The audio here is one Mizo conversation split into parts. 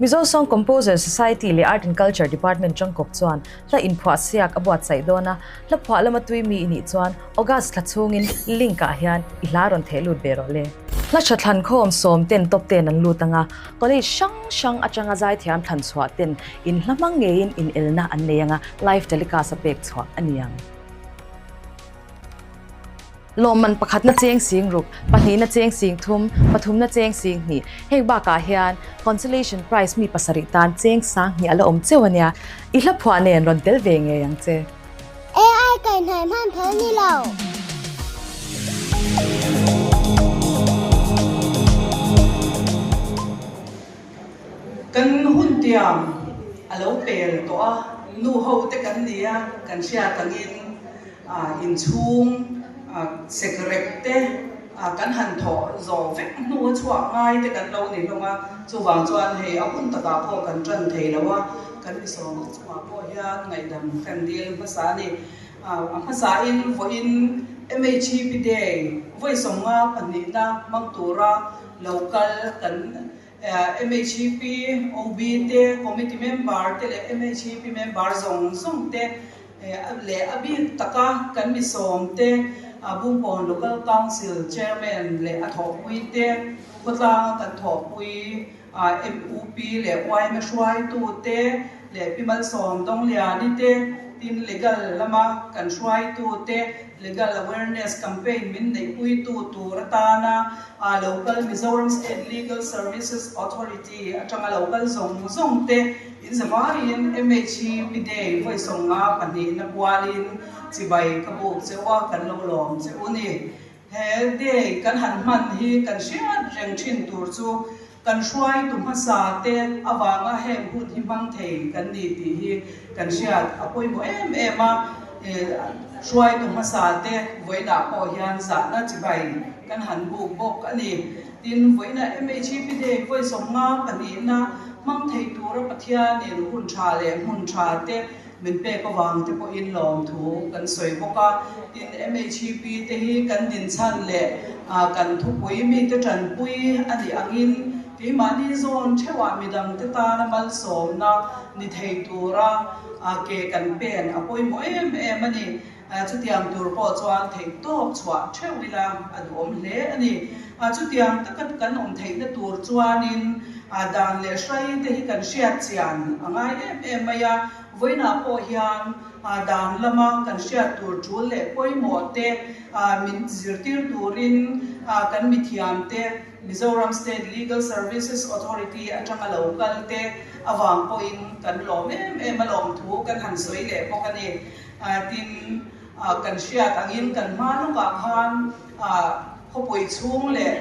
Mizo Song Composer Society leh Art and Culture Department tangkawp chuan hla inphuah siak a buatsaih dawn a, hla phuah lama tui mi i nih chuan August thla chhungin link ah hian i hla rawn theh lut ve rawh le. Hla tha thlankhawm sawm ten top ten an lut ang a, college hrang hrang atanga zaithiam thlan chhuah ten in hla hmang ngeiin inelna an nei ang a, live telecast a pek chhuah a ni ang. Lawmman pakhatna cheng sing ruk, pahnihna cheng sing thum, pathumna cheng sing hnih. Heng bakah hian consolation prize mi pasarih tan cheng sang hnih a la awm cheu a nia. I hla phuah nen rawn tel ve ngei ang che. AI kaihhnai hman phal ni lo. Kan hun tiam a lo pel tawh a, nu ho te kan ni a, kan hriat angin Inchhung sekrek te kan han thawh zawh vek hnu a chhuah ngai te kan lo ni hlawm a, chuvang chuan hei a hun takah pawh kan tan thei lo a, kan misawm te chungah pawh hian ngaihdam kan dil hmasa a ni. A hmasain vawiin MHEP Day vawi 52na hmang tura lo kal kan MHEP OB te, Committee member te leh MHEP member zawng zawng te leh a bik taka kan mi sawm te, Bungkawn Local Council Chairman leh a thawhpui te, khawtlanga kan thawhpui MUP leh yma hruaitu te leh Pi Malsawm Dawngliani te, tin legal lama kan hruaitu te, Legal Awareness Campaign min neihpuitu tur atana Local Mizoram State Legal Services Authority atanga local zawng zawng te in zavaiin MHEP Day vawi 52na pualin chibai ka buk che u a, kan lo lawm che u ni. He day kan han hman hi kan hriat reng thin tur chu kan hruaitu hmasa te avanga heng hun hi hmang thei kan ni tih hi kan hriat a pawimawh em em a. Hruaitu hmasa te vawiinah pawh hian zahna chibai kan han buk bawk a ni. Tin, vawiinah MHEP Day vawi 52na hmang thei tura Pathianin hun tha leh hmun tha te min pek avang te pawhin lawmthu kan sawi bawk a. Tin, MHEP te hi kan dinchhan leh kan thupui mite tanpui a nih angin keimahni zawn theuhah midangte tana malsawmna ni thei tura ke kan pen a pawimawh em em a ni. Chutiang tur pawh chuan theihtawp chhuah theuh ila a duhawm hle a ni. Chutiang taka kan awm theihna tur chuanin dan leh hrai te hi kan hriat chian a ngai em em mai a. Vawiinah pawh hian dan lama kan hriat tur tul leh pawimawh te min zirtir turin kan mithiam te Mizoram State Legal Services Authority atanga lo kal te avang pawhin kan lawm em em a lawmthu kan han sawi leh bawk a ni. Tin, kan hriat angin kan hma lawkah khan khawpui chhung leh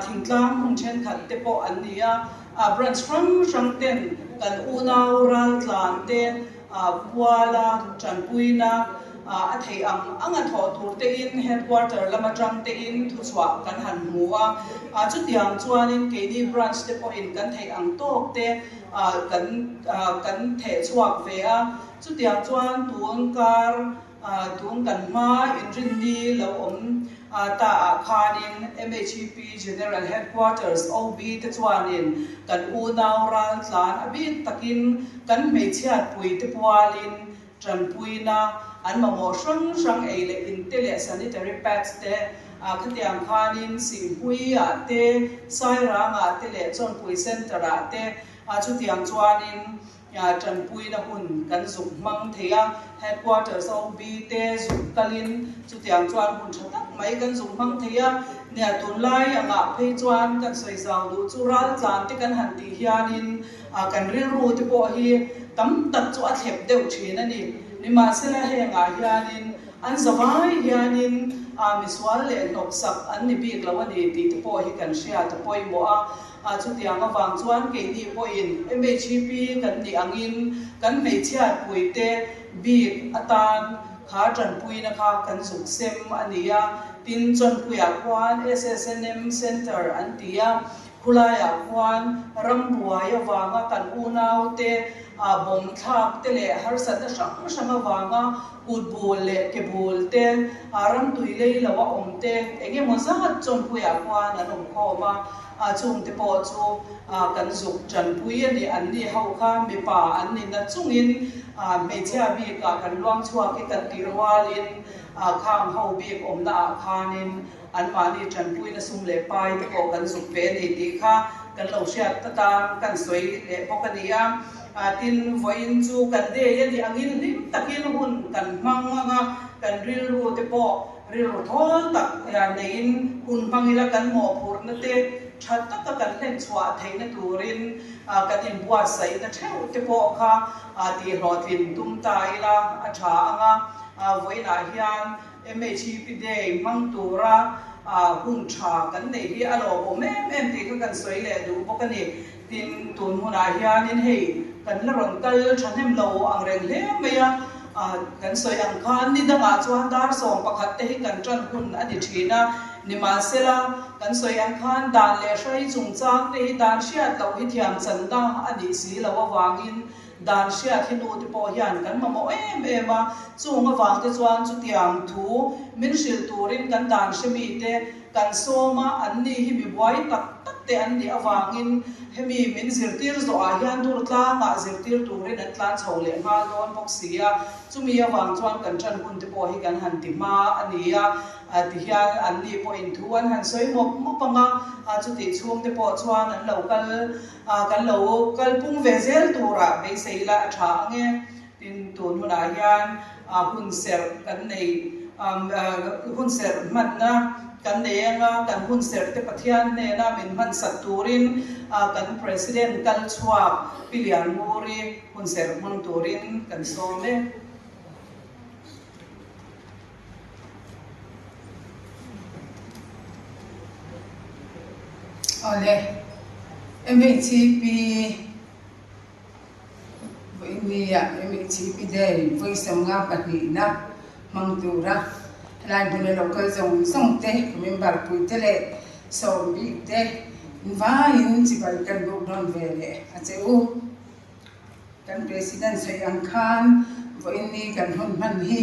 thingtlang hmun thenkhat te pawh an ni a, branch hrang hrang ten kan unau raltlan te kuala tanpuina a theih ang anga thawh tur tein headquarter lam atang tein thuchhuah kan han hmu a, chutiang chuanin keini branch te pawhin kan theih ang tawk te kan kan theh chhuak ve a. Chutiang chuan tun kar tun kan hma inrinni lo awm ta ah khanin MHEP General Headquarters OB te chuanin kan unau raltlan a bik takin kan hmeichhiatpui te pualin tanpuina an mamawh hrang hrang ei leh in te leh sanitary pads te khatiang khanin Sihhmui ah te, Sairang ah te leh Chawnpui Centre ah te chutiang chuanin Tanpuina hun kan zuk hmang thei a, Headquarters OB te zuk kalin chutiang chuan hun tha tak mai kan zuk hmang thei a. Nia, tunlai angah phei chuan kan sawi zau duh chu raltlan te kan han tih hianin kan rilru te pawh hi tam tak chu a thlep deuh thin a ni. Nimahsela hengah hianin an zavai hianin misual leh hnawksak an ni bik lo a ni tih te pawh hi kan hriat a pawimawh a. A chutiang avang chuan keini pawhin MHEP kan nih angin kan hmeichhiatpuite bik atan kha tanpuina kha kan zuk sem a ni a. Tin, Chawnpuiah khuan SSNM Centre an ti a, khulaiah khuan rambuai avanga kan unaute Bomb thlak te leh harsatna hrang hrang avanga kut bul leh ke bul te, ramtui lei lo a awm te, eng emaw zat Chawnpuiah khuan an awm khawm a, chungte pawh chu kan zuk tanpui a ni. An ni ho kha mipa an ni na chungin hmeichhia bikah kan luang chhuak hi kan tih rualin khang ho bik awmna ah khanin Anmahni tanpuina sum leh pai te pawh kan zuk ve a ni tih kha kan lo hriat ta tan kan sawi leh bawk a ni a. Tin, vawiin chu kan day a nih angin hlim takin hun kan hmang ang a, kan rilru te pawh rilru thawl tak neiin hun hmang ila kan mawhphurhna te tha taka kan hlen chhuah theihna turin kan inbuatsaihna theuh te pawh kha tihhlawhtlin tum ta ila a tha ang a. Vawiinah hian MHEP Day hmang tura hun tha kan neih hi a lawmawm em em tih kha kan sawi leh duh bawk a ni. Tin, tun hunah hianin hei kan la rawn kal thahnem lo ang reng hle mai a, kan sawi ang khan ni dangah chuan dar 11 te hi kan tan hun a ni thin a, nimahsela kan sawi ang khan dan leh hrai chungchang te hi dan hriat loh hi thiam channa a nih si loh avangin Dan hriat hi nu te pawh hian kan mamawh em em a, chung avang te chuan chutiang thu min hrilh turin kan dan hre mite kan sawm a, an ni hi mi buai tak tak te an nih avangin hemi min zirtir zawhah hian dur tlangah zirtir turin an tlan chho leh nghal dawn bawk si a, chumi avang chuan kan ṭan hun te pawh hi kan han ti hma a ni a, tihian an ni pawhin thu an han sawi mawp mawp ang a, chutih chhung te pawh chuan an lo kal Kan lo kalpung ve zel turah beisei ila a tha ang e. Tin, tun hunah hian hun serh kan nei, hun serh hmanna kan nei ang a, kan hun serh te Pathian hnena min hmansak turin kan President kal chhuak Pi Lianmuri hun serh hmang turin kan sawm e. Awle, MHCP Vawinia MHCP Day vawi 52na hmang tura helai hmuna lo kal zawng zawng te, ka member pui te leh sawm bik te vaiin chibai kan buk dawn ve leh a che u. Kan President sawi ang khan vawiin ni kan hun hman hi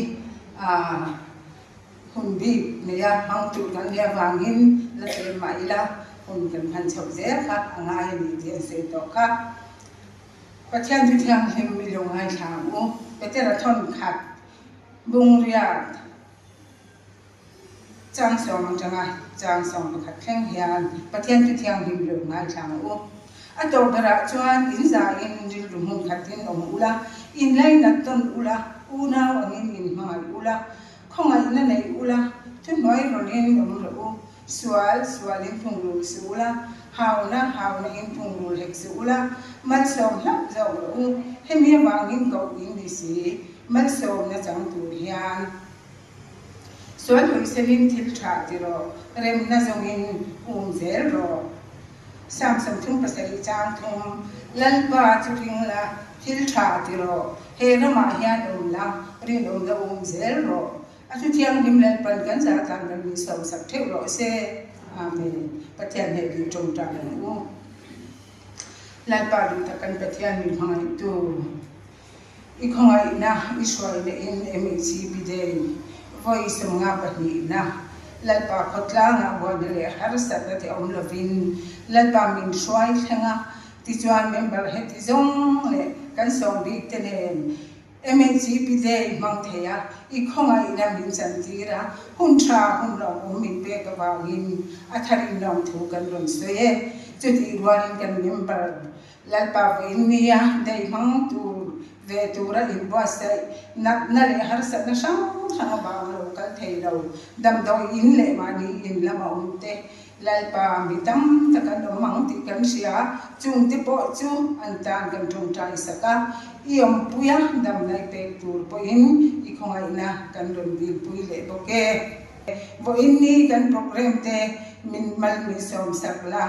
hun bik neia hmang tur kan nih avangin la tlem mah ila hun kan hman chhoh zel kha a ngai a ni tih an sawi tawh kha. Pathian thu thianghlim i lo ngaithla ang u. Petera thawn khat bungriat. Chang sawm atanga chang 11 thleng hian Pathian chu thianghlim lo ngaithla ang u. A tawp berah chuan in zain rilru hmun khatin awm ula, in lainat tawn ula, unau angin in hmangaih ula, khawngaihna nei ula, thuhnuai rawlhin awm rawh u, sual sualin thungrul suh ula, hauna hauna-in thungrul hek suh ula, malsawm hlauh zawk rawh u, hemi avangin koh in ni si, malsawmna chang tur hian. Sual hawiselin thil tha ti rawh, remna zawngin um zel rawh. Psalm 37 chang thum, Lalpa chu ring la, thil tha ti rawh, he ramah hian awm la, rinawmna um zel rawh. A thu thianghlim Lalpan kan zah tan ram min sawmsak theuh rawh se. Amen. Pathian hmel in tawngtai ang u. Lalpa duh tak kan Pathian min hmangaihtu. I khawngaihna i hruaina in MHCP Day vawi 52na Lalpa khawtlangah buaina leh harsatna te awm lovin Lalpa min hruai thleng a, tichuan member heti zawng leh kan sawm bik te nen MHCP Day hmang thei a, i khawngaihna min chantir a, hun tha hun lawmawm min pek avangin a tharin lawmthu kan rawn sawi e. Chutih rualin kan member Lalpa vawiin nia daih hmang tur ve tura inbuatsaih natna leh harsatna hrang hrang avang lo kal thei lo, damdawi in leh mahni in lama awm te Lalpa mi tam tak an awm ang tih kan hria, chungte pawh chu an tan kan tawngtai sak a, i awmpuia damna i pek tur pawhin i khawngaihna kan rawn dilpui leh bawk e. Vawiin ni kan programme te min mal min sawmsak la,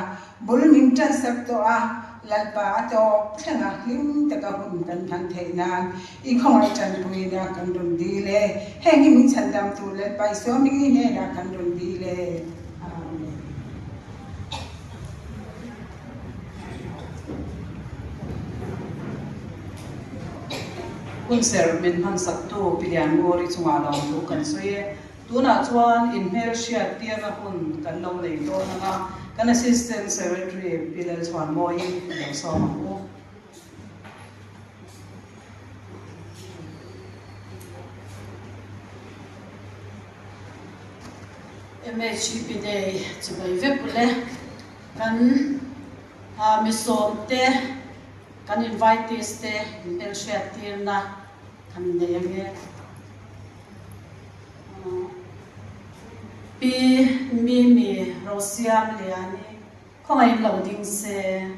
Bul min tan sak tawh a, Lalpa a tawp thleng a, hlim taka hun kan hman theih nan i khawngaih tanpuina kan rawn dil e. Heng hi min chhandam tur Lalpa Isua hming i hnenah kan rawn dil e. Amen. Hunserh min hmansaktu Pi Liannguri chungah lawmthu kan sawi e. Tunah chuan inhmelhriat tirna hun kan lo nei dawn ang a, kan Assistant Secretary Pi Lalchhuanmawi a lo sawm ang u. MHEP Day chibai vek ule kan misawm te kan invitees te inhmelhriat tirna kan nei ange. Pi Mimi Rosiam Liani Khawngaih lo ding se.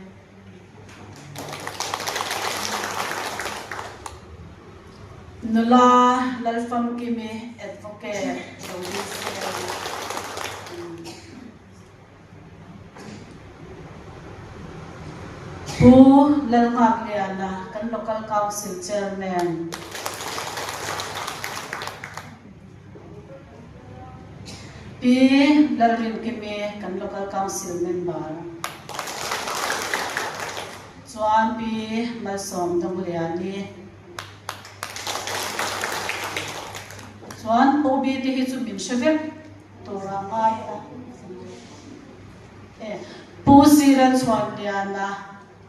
Nula Lalfamkimi Advocate lo ding se. Pu Lalnghakliana kan Local Council Chairman. Pi Lalrinkimi kan Local Council Member chuan Pi Malsawm Dongliani chuan OB te hi chu min hre vek tur a ngai a e Pu Silalchhuanliana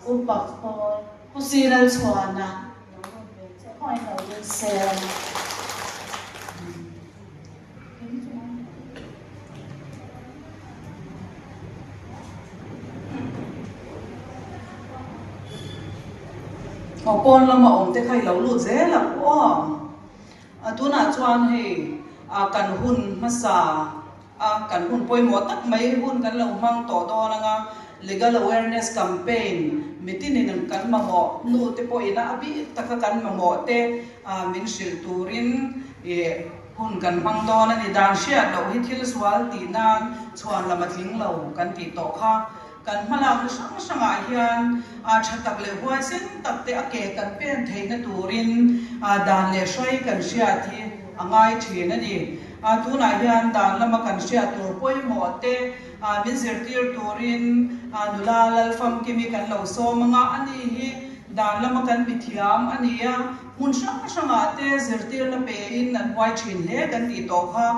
Upa Pawl Pu Silalchhuana Lo lut ve che khawngaih lo ding se. Aw pawn lama awm te kha i lo lut zel ang aw. A tunah chuan hei kan hun hmasa A, kan hun pawimawh tak mai hun kan lo hmang tawh dawn anga Legal Awareness Campaign mitinin kan mamawh nu te pawhin a bik taka kan mamawh te min hrilh turin ih hun kan hmang dawn a ni. Dan hriat loh hi thil sual tih nan chhuan lam a tling lo kan tih tawh kha. Kan hmalakna hrang hrangah hian tha tak leh huaisen tak te a ke kan pen theihna turin dan leh hrai kan hriat hi a ngai thin a ni. Tunah hian dan lama kan hriat tur pawimawh te min zirtir turin nula Lalfamkimi kan lo sawm anga a ni hi dan lama kan mithiam a ni a. Hmun hrang hrangah te zirtirna pein an huai thin hle kan tih tawh kha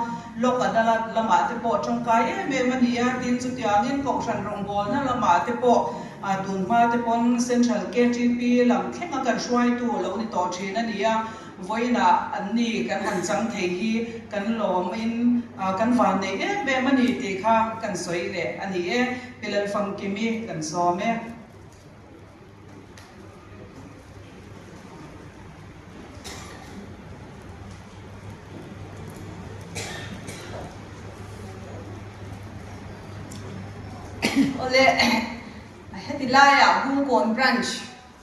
Lok Adalat lamah te pawh tangkai em em a ni a, tin chutiangin Kohhran rawngbawlna lamah te pawh tunhma te pawn Central KTP lam thlenga kan hruaitu lo ni tawh thin a ni a, vawiinah an ni kan han chang thei hi kan lawmin kan vanneih em em a ni tih kha kan sawi leh a ni e, Pi Lalfamkimi kan sawm e. Awle, heti laiah Bungkawn Branch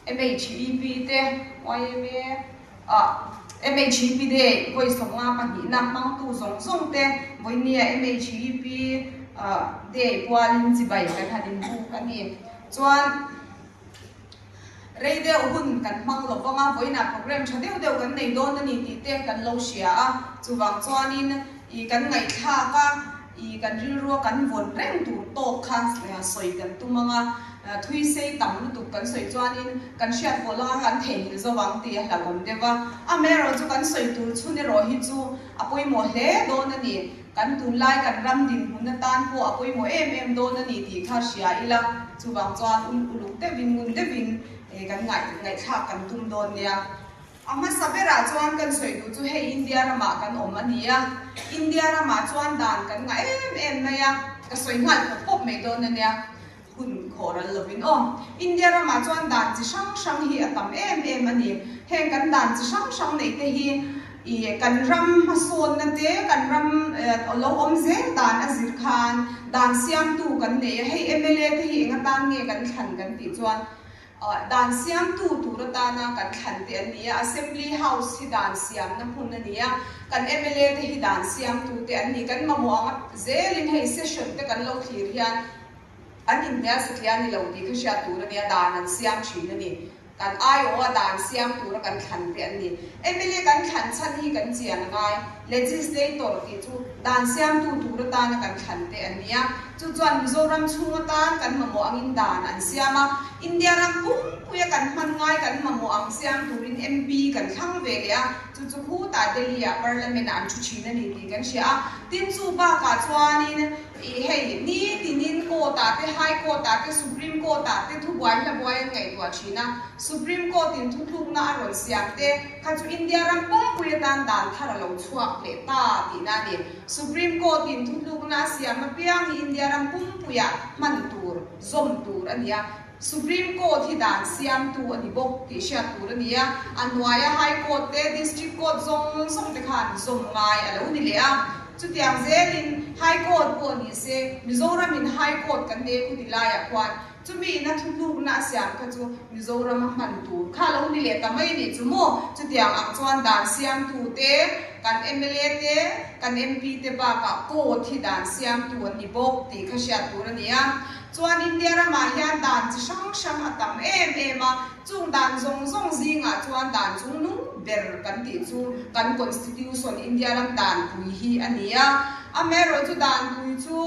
MHEP te yma ah MHEP Day vawi sawmnga pahnihna hmangtu zawng zawng te vawinia MHEP Day pualin chibai kan han inbuk a ni. Chuan rei deuh hun kan hmang lo vang a, vawiinah program tha deuh deuh kan nei dawn a ni tih te kan lo hria a, chuvang chuanin i kan ngaihthlak a, i kan rilrua kan vawn reng tur tawk kha sawi kan tum ang a, thui sei tam lutuk kan sawi chuanin kan hriat pawh langa kan theihnghilh zo ang tih a hlauhawm deuh a, amaherawh chu kan sawi tur chhun erawh hi chu a pawimawh hle dawn a ni. Kan tunlai kan ram dinhmun atan pawh a pawimawh em em dawn a ni tih kha hria ila, chuvang chuan ul uluk deuhin ngun deuhin kan ngaihthlak kan tum dawn nia. A hmasa berah chuan kan sawi duh chu hei India ramah kan awm a ni a, India ramah chuan dan kan ngah em em mai a, ka sawi nghal pawp pawp mai dawn a nia, hun khawh ral lovin aw. India ramah chuan dan chi hrang hrang hi a tam em em a ni. Heng kan dan chi hrang hrang neih te hi ih kan ram hmasawnna te, kan ram lo awm zel dan a zir khan dan siamtu kan nei a. Hei mla te hi eng atan nge kan thlan kan tih chuan Dan siamtu tur atana kan thlan te an ni a, Assembly House hi dan siamna hmun a ni a, kan mla te hi dan siamtu te an ni. Kan mamawh anga zelin hei session te kan lo thlir hian an inhnial satliah a ni lo tih kha hriat tur a nia, dan an siam thin a ni. Kan aiawha dan siam tura kan thlan te an ni. Mla kan thlan chhan hi kan chian a ngai. Legislator tih chu dan siamtu tur atana kan thlan te an ni a. Chu chuan Mizoram chhung atan kan mamawh angin dan an siam a. India ram pumpuia kan hman ngai kan mamawh ang siam turin MP kan thlang ve leh a. Chu chu khutah Delhi-ah Parliament-ah an thu thin a ni tih kan hria a. Tin chu bakah chuanin Ih hei, ni tinin court-ah te, High Court-ah te, Supreme Court-ah te thubuai hla buai an ngaihtuah thin a. Supreme Court-in thutlukna a rawn siam te kha chu India ram pumpui atan dan thar a lo chhuak leh ta tihna a ni. Supreme Court-in thutlukna a siam apiang hi India ram pumpuiah hman tur, zawm tur a ni a. Supreme Court hi dan siamtu a ni bawk tih hriat tur a ni a. A hnuaia High Court te, District Court zawng zawng te khan zawm ngai a lo ni leh a. Chutiang zelin High Court pawh ni se, Mizoramin High Court kan nei khu ti laiah khuan chumi ina thutlukna a siam kha chu Mizorama hman tur kha lo ni leh ta mai nih chu maw? Chutiang ang chuan dan siamtu te, kan mla te, kan MP te bakah Court hi dan siamtu an ni bawk tih kha hriat tur a ni a. Chuan India ramah hian dan chi hrang hrang a tam em em a, chung dan zawng zawng zingah chuan dan chungnung ber kan tih chu kan Constitution, India ram danpui hi a ni a. Amaherawhchu chu danpui chu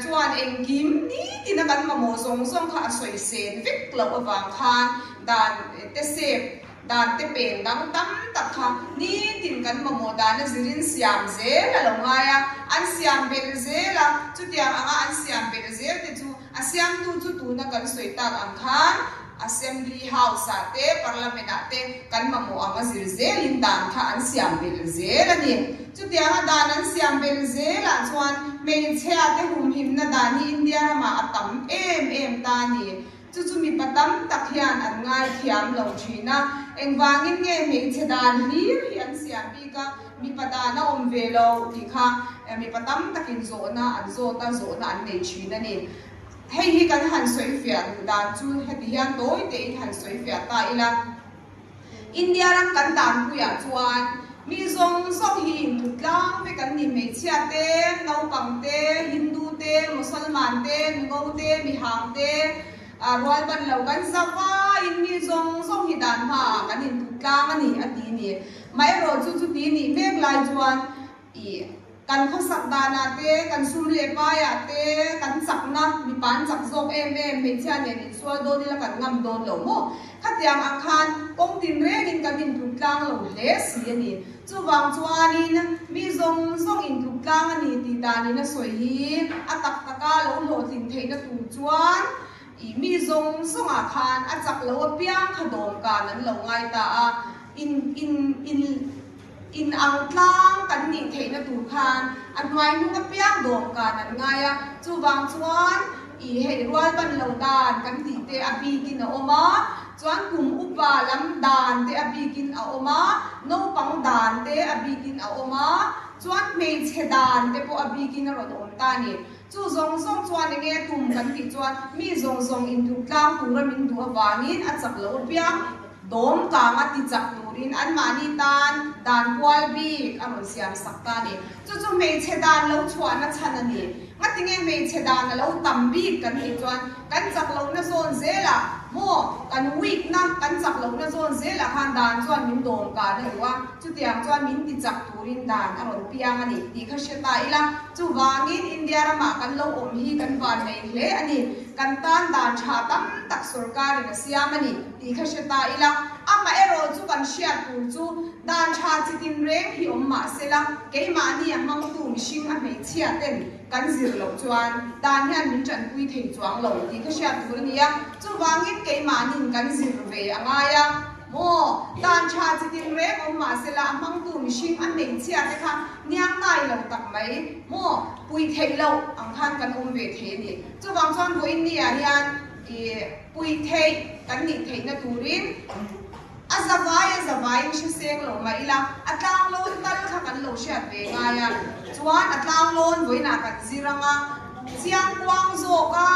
chuan engkim nitina kan mamawh zawng zawng kha a sawi sen vek loh avang khan dan te sep Dan te peng dang tam tak kha nitin kan mamawh dan a zirin siam zel a lo ngai a, an siam belh zel a, chutiang anga an siam belh zel te chu a siamtu chu tuna kan sawi tak ang khan Assembly House ah te Parliament ah te kan mamawh ang a zir zelin dan kha an siam belh zel a ni. Chutiang a dan an siam belh zelah chuan hmeichhia te humhimna dan hi India ramah a tam em em ta a ni. Chu chu mipa tam tak hian an ngaithiam lo thin a, engvangin nge hmeichhe dan hlir hi an siam bik a, mipa dan a awm ve lo tih kha mipa tam takin zawhna an zawt a, zawhna an nei thin a ni. Hei hi kan han sawifiah duh dan chu heti hian tawi tein han sawifiah ta ila. India ram kan danpuiah chuan mi zawng zawng hi inthut tlang vek an ni. Hmeichhia te, naupang te, Hindu te, Mosalman te, Mizo te, Mihang te, rual ban lo kan za vaiin mi zawng zawng hi dan hmaah kan inthut tlang a ni a ti ni. Maherawh chu chuti nih mek lai chuan I kan khawsak danah te, kan sum leh paiah te, kan chakna, mipa an chak zawk em em, hmeichhia nen insual dawn ila kan ngam dawn lo maw? Khatiang ang khan kawng tin rengin kan intluk tlang lo hle si a ni. Chuvang chuanin mi zawng zawng intluk tlang a ni tih danin a sawi hi a tak taka lo hlawhtlin theihna tur chuan i mi zawng zawngah khan a chak lo apiang kha dawmkan an lo ngai ta a, in in in. In ang tlang kan nih theihna tur khan a hnuai hnung apiang dawmkan an ngai a, chuvang chuan i hei rual ban lo dan kan tih te a bikin a awm a, chuan kum upa lam dan te a bikin a awm a, naupang dan te a bikin a awm a, chuan hmeichhe dan te pawh a bikin a rawn awm ta a ni. Chu zawng zawng chuan enge tum kan tih chuan mi zawng zawng intluk tlang tura min duh avangin a chak lo apiang Dawm kang a ti chak turin anmahni tan dan kual bik a rawn siam sak ta a ni. Chu chu hmeichhe dan lo chhuahna chhan a ni. Ngatinge hmeichhe dan a lo tam bik kan tih chuan kan chak lohna zawn zelah maw kan weak na kan chak lohna zawn zelah khan dan chuan min dawm kan a duh a, chutiang chuan min ti chak turin dan a rawn piang a ni tih kha hre ta ila. Chuvangin India ramah kan lo awm hi kan vannei hle a ni. Kan tan dan tha tam tak sorkarin a siam a ni. Tih kha hre ta ila, amah erawh chu kan hriat tur chu dan tha chi tin reng hi awm mah sela, keimahni a hmangtu mihring a hmeichhia ten kan zir loh chuan dan hian min tanpui thei chuang lo tih kha hriat tur a ni a, chuvangin keimahnin kan zir ve a ngai a maw? Dan tha chi tin reng awm mah sela a hmangtu mihring a hmeichhia te kha niangnai lo tak mai maw? Pui theih loh ang khan kan awm ve thei a ni. Chuvang chuan vawiin ni ah hian i pui theih kan nih theihna turin a zavai a zavaiin hre seng lo mah ila a tlanglawn tal kha kan lo hriat ve ngai a, chuan a tlanglawn vawiinah kan zir ang a, chiangkuang zawk a.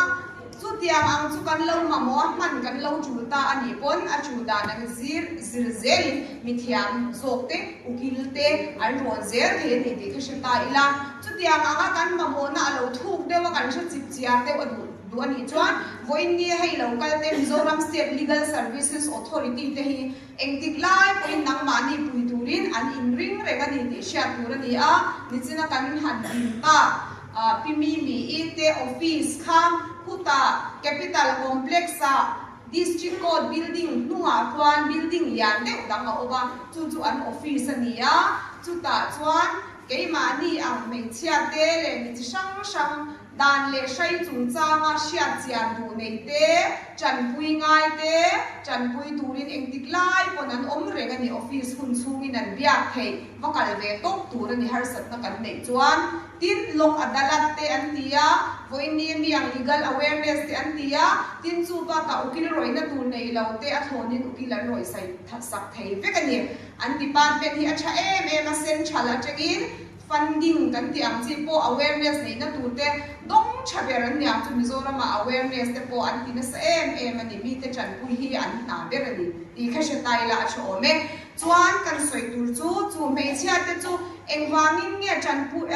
Chutiang ang chu kan lo mamawh a, hman kan lo tul ta a nih pawn a tul dan ang zir zir zelin mithiam zawk te, ukil te an rawn zel thei a ni tih kha hre ta ila. Chutiang anga kan mamawhna a lo thuk deuh a, kan hre chip chiar deuh a duh duh a nih chuan vawiin ni hei lo kal te Mizoram State Legal Services Authority te hi Engtik lai pawhin nangmahni pui turin an inring reng a ni tih hriat tur a ni a, nichina kan han din tak Pi Mimi-i te office kha khutah Capital Complex-ah District Court building hnungah khuan building lian deuh dang a awm a, chu chu an office a ni a, chutah chuan keimahni ang hmeichhia te leh mi chi hrang hrang Dan leh hrai chungchanga hriat chian duh nei te, tanpui ngai te, tanpui turin engtik lai pawn an awm reng a ni. Office hun chhungin an biak theih va kal ve tawp tur a ni harsatna kan neih chuan. Tin, Lok Adalat te an ti a, vawiin mi ang Legal Awareness te an ti a, tin chu bakah ukil rawihna tur nei lo te a thlawnin ukil an rawih sai sak thei vek a ni. An department hi a tha em em a, central atangin Funding kan tih ang chi pawh awareness neihna tur te dawng tha ber an niang chu Mizoram ah awareness te pawh an ti nasa em em a ni, mite tanpui hi an hna ber a ni tih kha hre ta ila a tha awm e. Chuan kan sawi tur chu chu hmeichhia te chu engvangin nge tanpui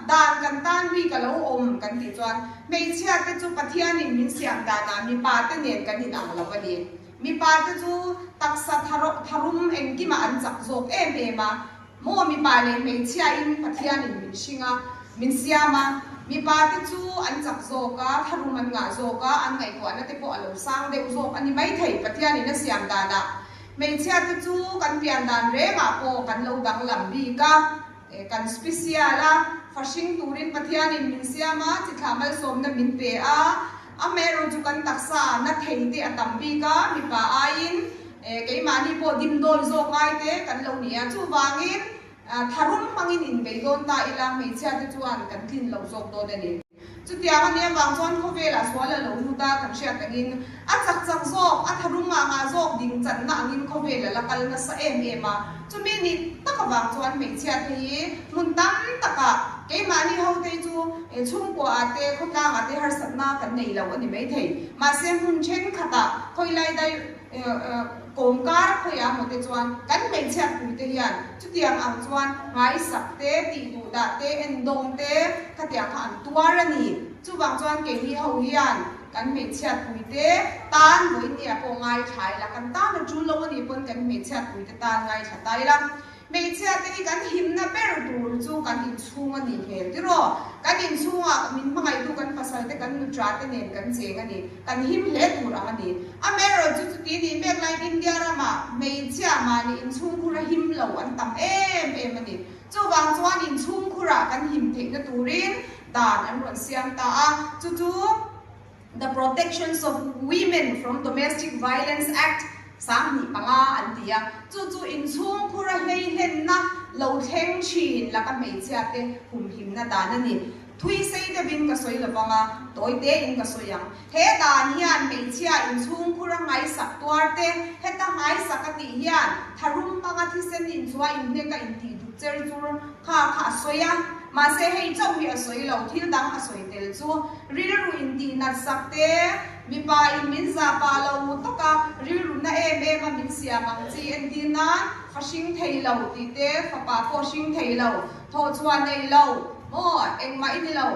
dan kan tan bik a lo awm kan tih chuan hmeichhia te chu Pathianin min siam danah mipa te nen kan inang lo a ni. Mipa te chu taksa tharum engkimah an chak zawk em em a, Maw mipa leh hmeichhia in Pathian in min hring a, min siam a, mipa te chu an chak zawk a, tharum an ngah zawk a, an ngaihtuahna te pawh a lo sang deuh zawk a ni maithei Pathian in a siam danah. Hmeichhia te chu kan pian dan rengah pawh kan lo danglam bik a, kan special a, fa hring turin Pathian in min siam a, chithlah malsawmna min pe a, amaherawh chu kan taksa na thei te a tam bik a, mipa aiin Keimahni pawh dimdawi zawk ngai te kan lo ni a, chuvangin tharum hmangin inbei dawn ta ila hmeichhia te chuan kan tlin lo zawk dawn a ni. Chutiang a nih avang chuan khawvelah sual a lo lut a, kan hriat angin a chak chak zawk, a tharum ngah ngah zawk ding channa angin khawvel a la kal nasa em em a. Chumi ni tak avang chuan hmeichhia te hi hmun tam takah keimahni ho te chu chhungkuaah te khawtlangah te harsatna kan nei lo a ni maithei. Mahse hmun thenkhatah khawilai dai Kawmkar khawiah maw te chuan kan hmeichhiat pui te hian chutiang ang chuan ngaisak te, tih duh dah te, endawng te khatiang kha an tuar a ni. Chuvang chuan keini ho hian kan hmeichhiat pui te tan vawinia pawh ngaithla ila, kan tan a tul lo a nih pawn kan hmeichhiat pui te tan ngaithla ta ila. Hmeichhia te hi kan himna ber tur chu kan inchhung a nih hmel tiraw? Kan inchhungah min hmangaihtu kan pasal te kan nutra te nen kan cheng a ni. Kan him hle tur ang a ni. Amaherawh chu chuti nih mek laiin India ramah hmeichhia mahni inchhungkhur a him lo an tam em em a ni. Chuvang chuan inchhungkhurah kan him theihna turin dan an rawn siam ta a, chu chu The Protections of Women from Domestic Violence Act, 2005 an ti a, chu chu inchhungkhur a hleihlenna lo thleng thin laka hmeichhia te humhimna dan a ni. Thui sei deuhin ka sawi lovang a, tawi tein ka sawi ang. He dan hian hmeichhia inchhungkhur a ngaisak tuar te, heta ngaisak a tih hian tharum hmanga thisen inchhuah inhnek a intih duk cher chur kha kha a sawi a. Mahse hei chauh hi a sawi lo, thil dang a sawi tel chu rilru intih nat sak te, mipa in min zah pah lo mu tawk a, rilru na em em a min siam ang chi entir nan fa hring thei lo tih te, fapa pawh hring thei lo, thawh chhuah nei lo, maw engmah i ni lo,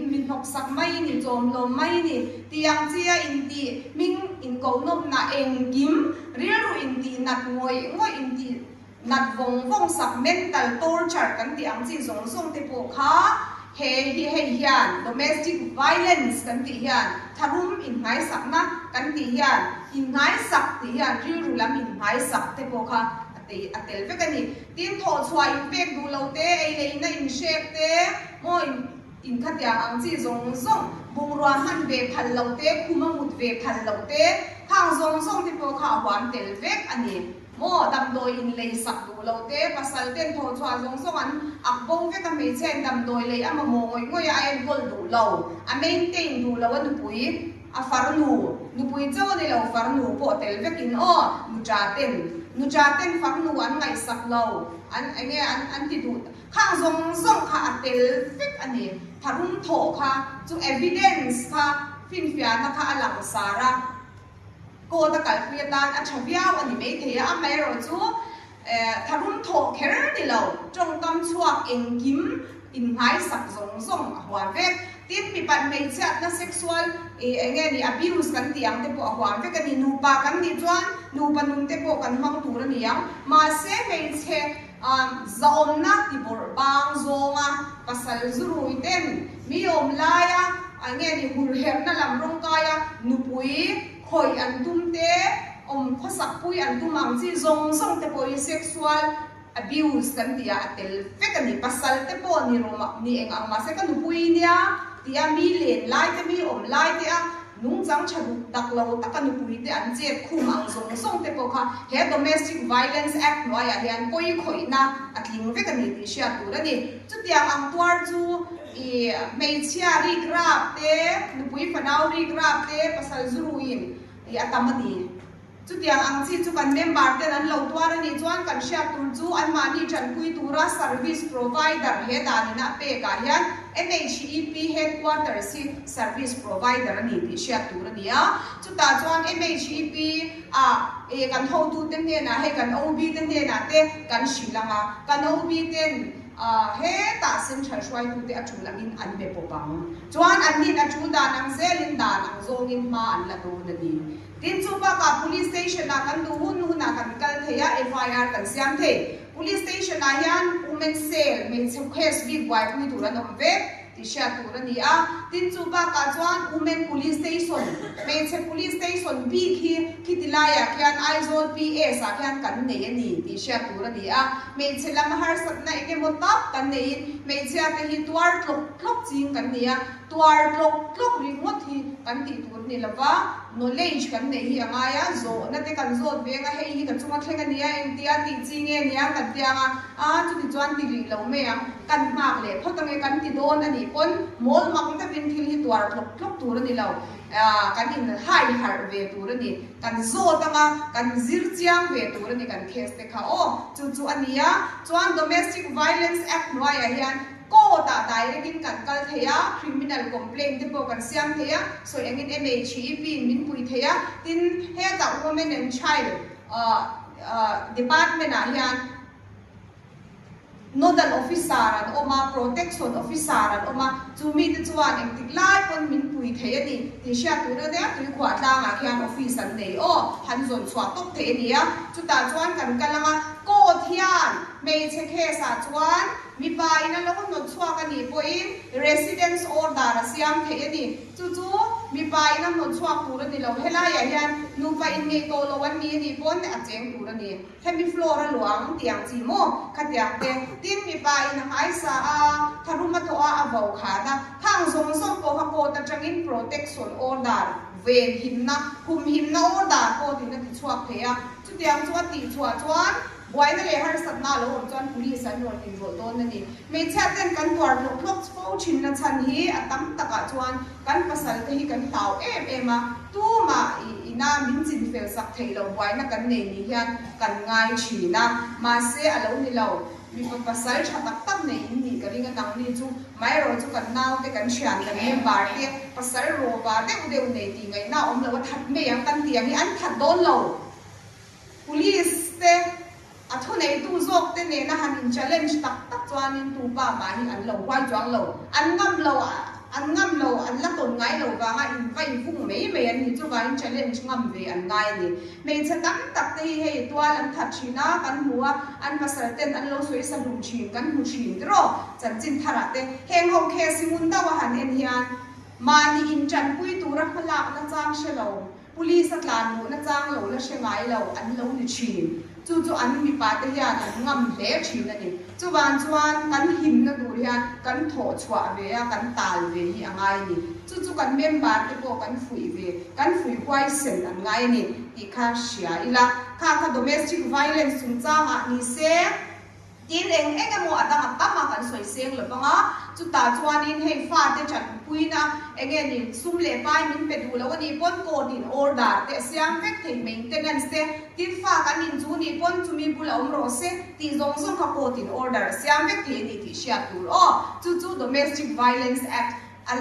mi hnawk sak mai i ni, chawm lawm mai i ni tih ang chi a intih hming inkohnawmna engkim rilru intih nat ngawih ngawih intih Nat vawng vawng sak mental torture kan tih ang chi zawng zawng te pawh kha he hi hei hian domestic violence kan tih hian tharum inhnaisakna kan tih hian inhnaisak tih hian rilru lam inhnaisak te pawh kha a tei a tel vek a ni. Tin thawhchhuah inpek duh lo te, ei leh inna inhrek te, maw in inkhatiang ang chi zawng zawng bungrua hman ve phal loh te, khum a mut ve phal loh te, khang zawng zawng te pawh kha a huam tel vek a ni. Maw damdawi in lei sak duh lo te, pasal ten thaw chhuah zawng zawng an ak bo vek a, hmeichhia in damdawi lei a mamawh ngawih ngawih a, a enkawl duh lo, a maintain duh lo a nupui, a farnu, nupui chauh a ni lo, farnu pawh tel vek in aw, nucha ten, nucha ten farnu an ngaihsak lo, an enge an an ti duh, khang zawng zawng kha a tel vek a ni, tharum thawh kha chu evidence kha. Finfiahna kha a langsar a, court a kalpui atan a tha viau a ni maithei a, amaherawhchu tharum thawh kher ni lo, tawngkam chhuak engkim inngaisak zawng zawng a huam vek. Tin, mipat hmeichhiatna sexual eng nge ni abuse kan tih ang te pawh a huam vek a ni. Nupa kan nih chuan nupa nun te pawh kan hmang tur a ni ang. Mahse, hmeichhe zahawmna ti bawrh bang zawnga pasal zurui ten mi awm laia eng nge ni hurherhna lam rawngkaia nupui khawih an tum te, awm khawsakpui an tum ang chi zawng zawng te pawhin sexual Abuse kan tih ah a tel vek a ni. Pasal te pawh ni rawh ni eng ang mahse ka nupui nia tih a mi len lai te mi awm lai te a nungchang tha duh tak lo taka nupui te an chet khum ang zawng zawng te pawh kha he Domestic Violence Act hnuaiah hian pawi khawihna a tling vek a ni tih hriat tur a ni. Chutiang ang tuar chu i hmeichhia rik rap te, nupui fanau rik rap te, pasal zuruin i a tam a ni. Chutiang ang chi chu kan member ten an lo tuar a nih chuan kan hriat tur chu anmahni tanpui tura service provider he dan ina a pek ah hian MHEP headquarters hi service provider a ni tih hriat tur a ni a. Chutah chuan MHEP ah eh kan hotute hnenah hei kan OB te hnenah te kan hrilh ang a, kan OB ten hetah central hruaitute a tul angin an be pawp ang. Chuan annin a tul dan ang zelin dan ang zawngin hma an la dawn a ni. Tin, chu bakah Police Station ah kan duh hun hunah kan kal thei a, FIR kan siam thei. Police Station ah hian Women Cell, hmeichhe case bik buaipui tur an awm vek tih hriat tur a ni a. Tin, chu bakah chuan Women Police Station, hmeichhe Police Station bik hi khiti laiah khian Aizawl PS ah khian kan nei a ni tih hriat tur a ni a. Hmeichhe lam harsatna eng emaw tak kan neiin hmeichhia te hi tuar tlawk tlawk ching kan ni a. Tuar tlawk tlawk ringawt hi kan tih tur a ni lo va, knowledge kan neih hi a ngai a, zawhna te kan zawt veng a, hei hi ka chunga thleng a nia, engtia tih chi nge nia kan ti ang a, a chuti chuan ti rih lo mai ang, kan nghak leh phawt ange kan ti dawn a nih pawn mawl mak deuhin thil hi tuar tlawk tlawk tur a ni lo, kan in hai harh ve tur a ni, kan zawt ang a, kan zir chiang ve tur a ni kan case te kha aw, chu chu a nia, chuan Domestic Violence Act hnuaiah hian Court ah direct in kan kal thei a, criminal complaint te pawh kan siam thei a, sawi angin MHEP in min pui thei a, tin hetah Women and Child department ah hian Nodal Officer an awm a, Protection Officer an awm a, chu mite chuan engtik lai pawn min pui thei a ni tih hriat tur a nia, tuikhuah tlangah khian office an nei aw, han zawn chhuah tawp thei a ni a, chutah chuan kan kal ang a, court hian hmeichhe case ah chuan Mipa in a lo hnawt chhuak a nih pawhin residence order a siam theih a ni. Chu chu mipa in a hnawt chhuak tur a ni lo. Helaiah hian nupa inngeih tawh lo an ni a nih pawn a cheng tur a ni. Hemi floor a luang tiang chi maw? Khatiang te. Tin, mipa in a hmaisa a, tharum a thawh a, a vo khan a, khang zawng zawng pawh kha court atangin protection order, venhimna, humhimna order court in a ti chhuak thei a. Chutiang chu a tih chhuah chuan Buaina leh harsatna a lo awm chuan police an rawn inrawlh dawn a ni. Hmeichhia ten kan tuar hlawk hlawk fo thinna chhan hi a tam takah chuan kan pasal te hi kan hlau em em a, tumah ina min chin fel sak theih loh buaina kan nei ni hian kan ngai thin a, mahse a lo ni lo. Mipa pasal tha tak tak nei in nih ka ring a, nangni chu maherawh chu kan naute kan thian kan member te pasal rawva deuh deuh nei tih ngaihna a awm lo a that mai ang kan tih ang hi an that dawn lo. Police te, a thuneitu zawk te nena han in challenge tak tak chuanin tu pa mah hi an lo huai chuang lo. An ngam lo, an ngam lo, an la tawn ngai lo vanga in vai vung mai mai an ni. Chuvangin challenge ngam ve an ngai a ni. Hmeichhe tam tak te hi hei tual an that thin a, kan hmu a, an pasal ten an lo sawi sa hlum thin, kan hmu thin tiraw chanchin tharah te. Heng ho case hi ngun deuh a han en hian mahni in tanpui tura hmalakna chang hre lo. Police a tlan luhna chang lo la hre ngai lo an lo ni thin. Chu chu an mipa te hian an ngam hle thin a ni. Chuvan chuan kan himna tur hian kan thawh chhuah ve a, kan tal ve hi a ngai a ni. Chu chu kan member te pawh kan fuih ve, kan fuih huaisen an ngai a ni tih kha hria ila. Kha kha domestic violence chungchangah ni se. Tin, eng eng emaw a dang a tam a kan sawi seng lo vang a, chutah chuanin hei fate tanpuina eng nge ni sum leh pai min pe duh lo a nih pawn court in order te a siam vek thei, maintenance te, tin fa kan in chu nih pawn chumi bula awm rawh se tih zawng zawng kha court in order a siam vek thei a ni tih hriat tur aw. Chu chu Domestic Violence Act. A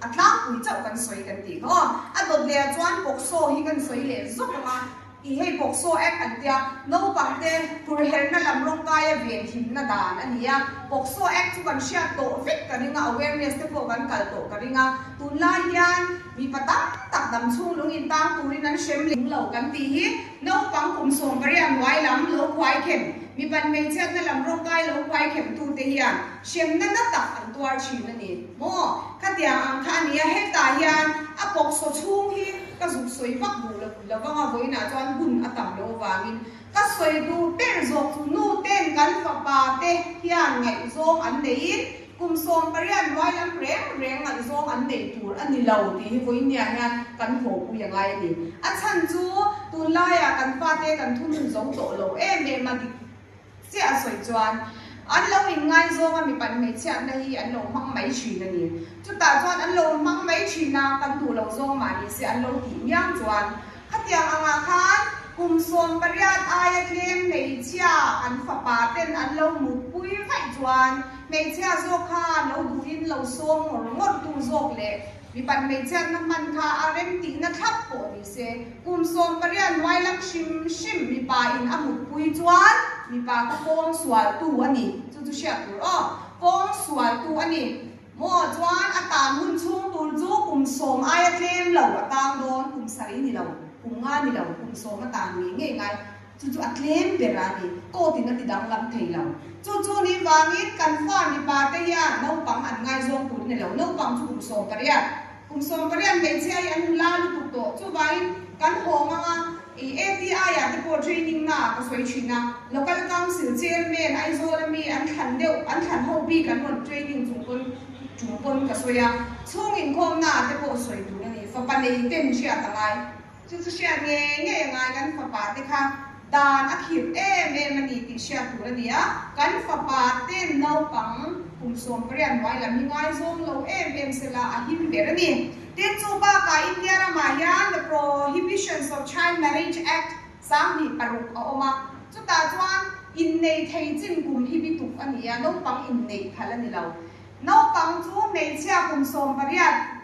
a tlangpui chauh kan sawi kan tih kha aw. A dawt leh ah chuan POCSO hi kan sawi leh zawk ang a, i hei POCSO Act an tia, naupang te hurherna lam rawngkaia ven himna dan a ni a. POCSO Act chu kan hriat tawh vek ka ring a, awareness te pawh kan kal tawh ka ring a. Tunlai hian mipa tam tak dam chhung lung intang turin an hrem lem lo kan tih hi naupang kum 18 hnuai lam lo khuaikhem, mipan hmeichhiatna lam rawngkai lo khuaikhem tute hian Hremna na tak an tuar thin a ni maw? Khatiang ang kha a ni a, hetah hian a pawksaw chhung hi ka zuk sawi vak duh lo lo vang a, vawiinah chuan hun a tam loh avangin ka sawi duh ber zawk chu nu ten kan fapa te hian ngaihzawng an neiin kum 18 hnuai lam reng reng ngaihzawng an nei tur a ni lo tih hi vawiinniah hian kan hawpui a ngai a ni. A chhan chu tunlaiah kan fate kan thunun zo tawh lo em em a, dik Chiah a sawi chuan, an lo inngaizawng a mipat hmeichhiatna hi an lo hmang mai thin a ni. Chutah chuan an lo hmang mai thin a, kan duh lo zawng mah ni se an lo tih miang chuan, khatiang angah khan kum 18 aia tlem hmeichhia an fapa ten an lo mutpui vaih chuan hmeichhia zawk kha lo duhin lo sawm ngawr ngawr tu zawk leh Mipat hmeichhiatna hman kha a remtihna thlap pawh ni se, kum 18 hnuai lam hrim hrim mipa in a mutpui chuan mipa kha pawng sualtu a ni. Chu chu hriat tur aw. Pawng sualtu a ni. Maw chuan a tan hun chhung tur chu kum 10 aia tlem lo a tang dawn, kum 7 ni lo, kum 5 ni lo, kum 10 a tan ngei ngei ngai. Chu chu a tlem ber a ni. Court in a ti danglam thei lo. Chu chu ni vangin kan fa mipa te hian naupang an ngaizawng tur ni lo. Naupang chu kum 18. Kum 18 hmeichhia hi an nula lutuk tawh. Chuvangin kan hawng anga i ATI ah te pawh training na ah ka sawi thin a. Local Council Chairman Aizawl ami an thlan deuh an thlan ho bik an rawn training chung pawn chung pawn ka sawi a. Chhung inkhawmna ah te pawh sawi tur a ni. Fapa nei ten hriat a ngai. Chu chu hriat ngei ngei a ngai, kan fapa te kha dan a khirh em em a ni tih hriat tur a ni a, kan fapa ten naupang kum 18 hnuai lam hi ngaizawng lo em em sela a him ber a ni. Tin, chu bakah India ramah hian The Prohibitions of Child Marriage Act 2006 a awm a, chutah chuan innei thei chin kum hi bituk a ni a, naupang inneih phal a ni lo. Naupang chu hmeichhia kum 18,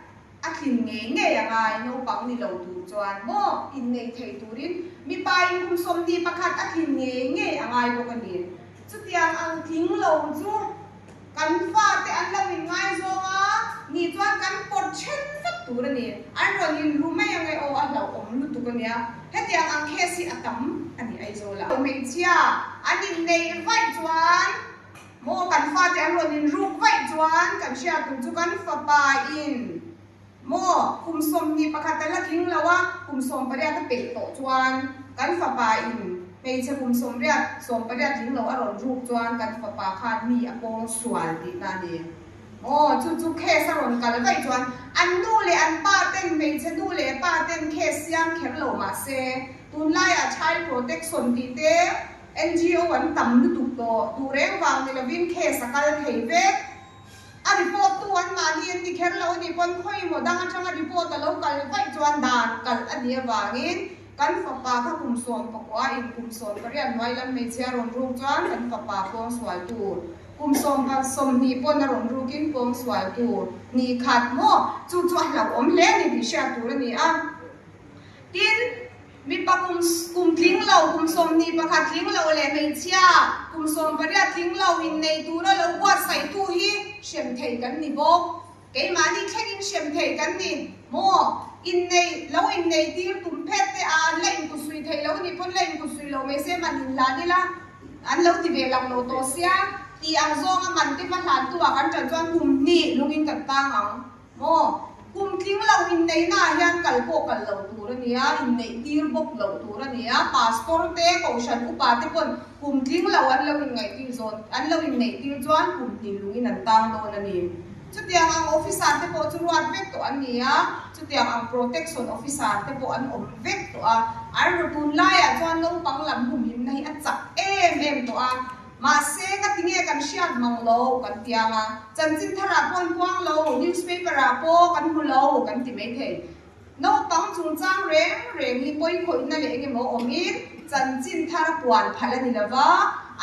A tlin ngei ngei a ngai, naupang ni lo tur chuan maw innei thei turin mipa in kum 21 a tlin ngei ngei a ngai bawk a ni. Chutiang ang tling lo chu kan fate an lo inngaizawng a nih chuan kan pawt then vat tur a ni. An rawn inru mai ang e aw, a hlauhawm lutuk a nia. Hetiang ang case hi a tam a ni Aizawl ah. Hmeichhia an inneih vaih chuan Maw kan fate an rawn inruk vaih chuan kan hriat tur chu kan fapa in maw kum 21 a la tling lo a, kum 18 a peih tawh chuan kan fapa in hmeichhe kum 80, 18 tling lo a rawn ruk chuan kan fapa khan mi a pawng sual tihna a ni. Maw chu chu case a rawn kal vaih chuan an nu leh an pa ten hmeichhe nu leh pa ten case siam kher lo mahse tunlaiah child protection tih te NGO an tam lutuk tawh, duh reng vang ni lovin case a kal thei vek. A report tu an mahni an ti kher lo a nih pawn khawi maw dang atanga report a lo kal vaih chuan dan kalh a nih avangin kan fapa kha kum 19 in kum 18 hnuai lam hmeichhia rawn ruk chuan kan fapa pawngsual tu kum 20 pawn a rawn rukin pawngsual tu nih khat maw chu chu a hlauhawm hle a ni tih hriat tur a ni a. Tin, mipa kum kum tling lo, kum 21 tling lo leh hmeichhia kum 18 tling lo innei tura lo buatsaihtu hi hrem thei kan ni bawk. Keimahni thlengin hrem thei kan ni maw? Innei lo innei tir tum phet te a an la inkutsui thei lo ni pawn la inkutsui lo mai se man inhlan ila an lo ti ve lang lo tawh sia tih ang zawnga man te va hlantu ah kan ṭan chuan kum hnih lungin kan tang ang. Maw? Kum tling lo inneihna ah hian kal pawh kal loh tur a nia, inneih tir bawk loh tur a nia. Pastor te, Kohhran upa te pawn kum tling lo an lo inngaihtir zawn, an lo inneih tir chuan kum hnih lungin an tang dawn a ni. Chutiang ang officer te pawh chu ruat vek tawh an ni a, chutiang ang protection officer te pawh an awm vek tawh a. An ru tunlaiah chuan naupang lam humhimna hi a chak em em tawh a. Mahse, ka ti nge kan hriat mang lo kan ti ang a, chanchin tharah pawh an puang lo, newspaper ah pawh kan hmu lo kan ti mai thei. Naupang chungchang reng reng hi pawikhawihna leh engemaw awmin chanchin thar a puan phal a ni lo va,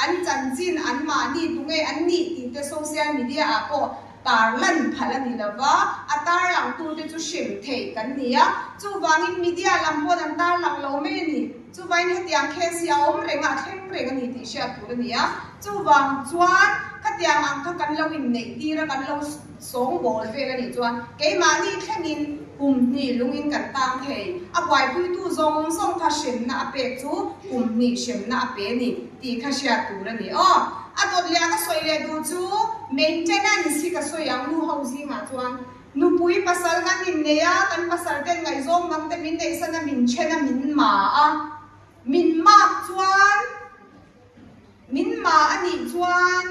an chanchin anmahni tunge an nih tih te social media ah pawh. Tarlan phal a ni lo va, a tarlangtute chu hrem theih kan ni a, chuvangin media lam pawn an tarlang lo mai a ni. Chuvangin hetiang case hi a awm reng a, a thleng reng a ni tih hriat tur a ni a. Chuvang chuan khatiang ang kha kan lo inneih tir a, kan lo sawngbawl vel a nih chuan keimahni thlengin kum hnih lungin kan tang thei. A buaipuitu zawng zawng kha hremna a pek chu kum hnih hremna a pe a ni tih kha hriat tur a ni aw. A dawt leh a ka sawi leh duh chu maintenance hi ka sawi ang nu ho zingah chuan nupui pasal kan innei a, kan pasal ten ngaihzawng dang te min neihsan a, min then a, min ma a, min mak chuan min ma a nih chuan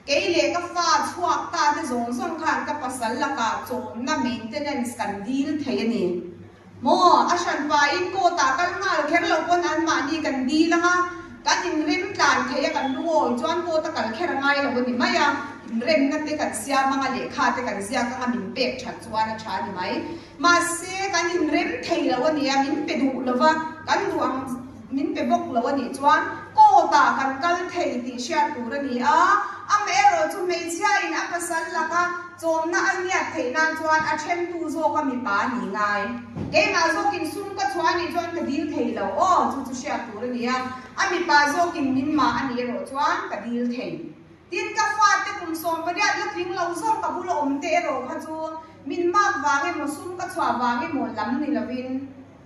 kei leh ka fa chhuak ta te zawng zawng khan ka pasal lakah chawmna maintenance kan dil thei a ni. Maw, a hran pahin court ah kal nghal kher lo pawn an mahni kan dil ang a, kan inrem tlan thei a kan lungawi chuan court a kal kher a ngai lo a ni mai a, inremna te kan siam ang a, lehkha te kan ziak ang a min pek that chuan a tha a ni mai. Mahse, kan inrem thei lo a ni a, min pe duh lo va, kan duh ang min pe bawk lo a nih chuan court ah kan kal thei tih hriat tur a ni a, amaherawh chu hmeichhia in a pasal laka Chawmna a ngiat theih nan chuan a thentu zawk a mipa a ni ngai. Keimah zawkin sum ka chhuah a nih chuan ka dil thei lo aw, chu chu hriat tur a ni a. A mipa zawkin min mah a nih erawh chuan ka dil thei. Tin, ka fate kum 18 la tling lo zawk ka bula awm te erawh kha chu min mak vang emaw sum ka chhuah vang emaw lam ni lovin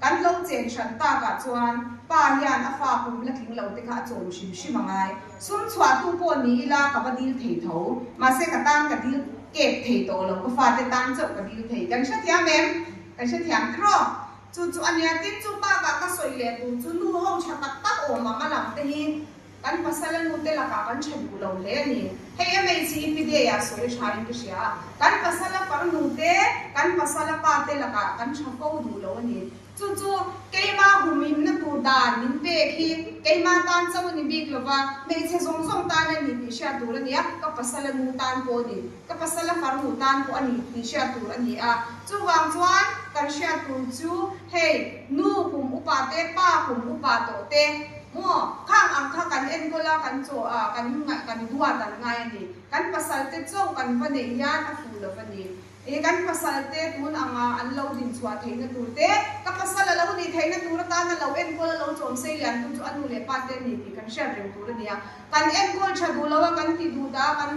Kan lo chen hran takah chuan pa hian a fa kum la tling lo te kha a chawm hrim hrim a ngai. Sum chhuahtu pawh ni ila ka va dil thei tho. Mahse ka tan ka dil kep thei tawh lo, ka fate tan chauh ka dil thei. Kan hrethiam em? Kan hrethiam tiraw? Chu chu a nia, tin chu bakah ka sawi leh tur chu nu ho tha tak tak awm ang a lang te hi kan pasala nu te lakah kan tha duh lo hle a ni. Hei MHEP day ah sawi tha in ka hria a, kan pasala farnu te, kan pasala pa te lakah kan tha fo duh lo a ni. Chu chu keima humhimna tur dan min pek hi keima tan chauh a ni bik lo va, hmeichhe zawng zawng tan a ni tih hriat tur a ni a, ka pasala nu tan pawh a ni, ka pasala farnu tan pawh a ni tih hriat tur a ni a. Chuvang chuan kan hriat tur chu hei nu kum upa te, pa kum upa tawh te, Maw? Khang ang kha kan enkawl a, kan chaw a, kan kan duat an ngai a ni. Kan pasal te chaw kan va neih hian a fuh lo a ni. E, kan pasal te tun anga an lo din chhuah theihna tur te, ka pasal a lo nih theihna tur atana lo enkawl a lo chawm sei lian tu chu a nu leh pa te a ni tih kan hriat reng tur a ni a. Kan enkawl tha duh lo a, kan ti duh dah a, kan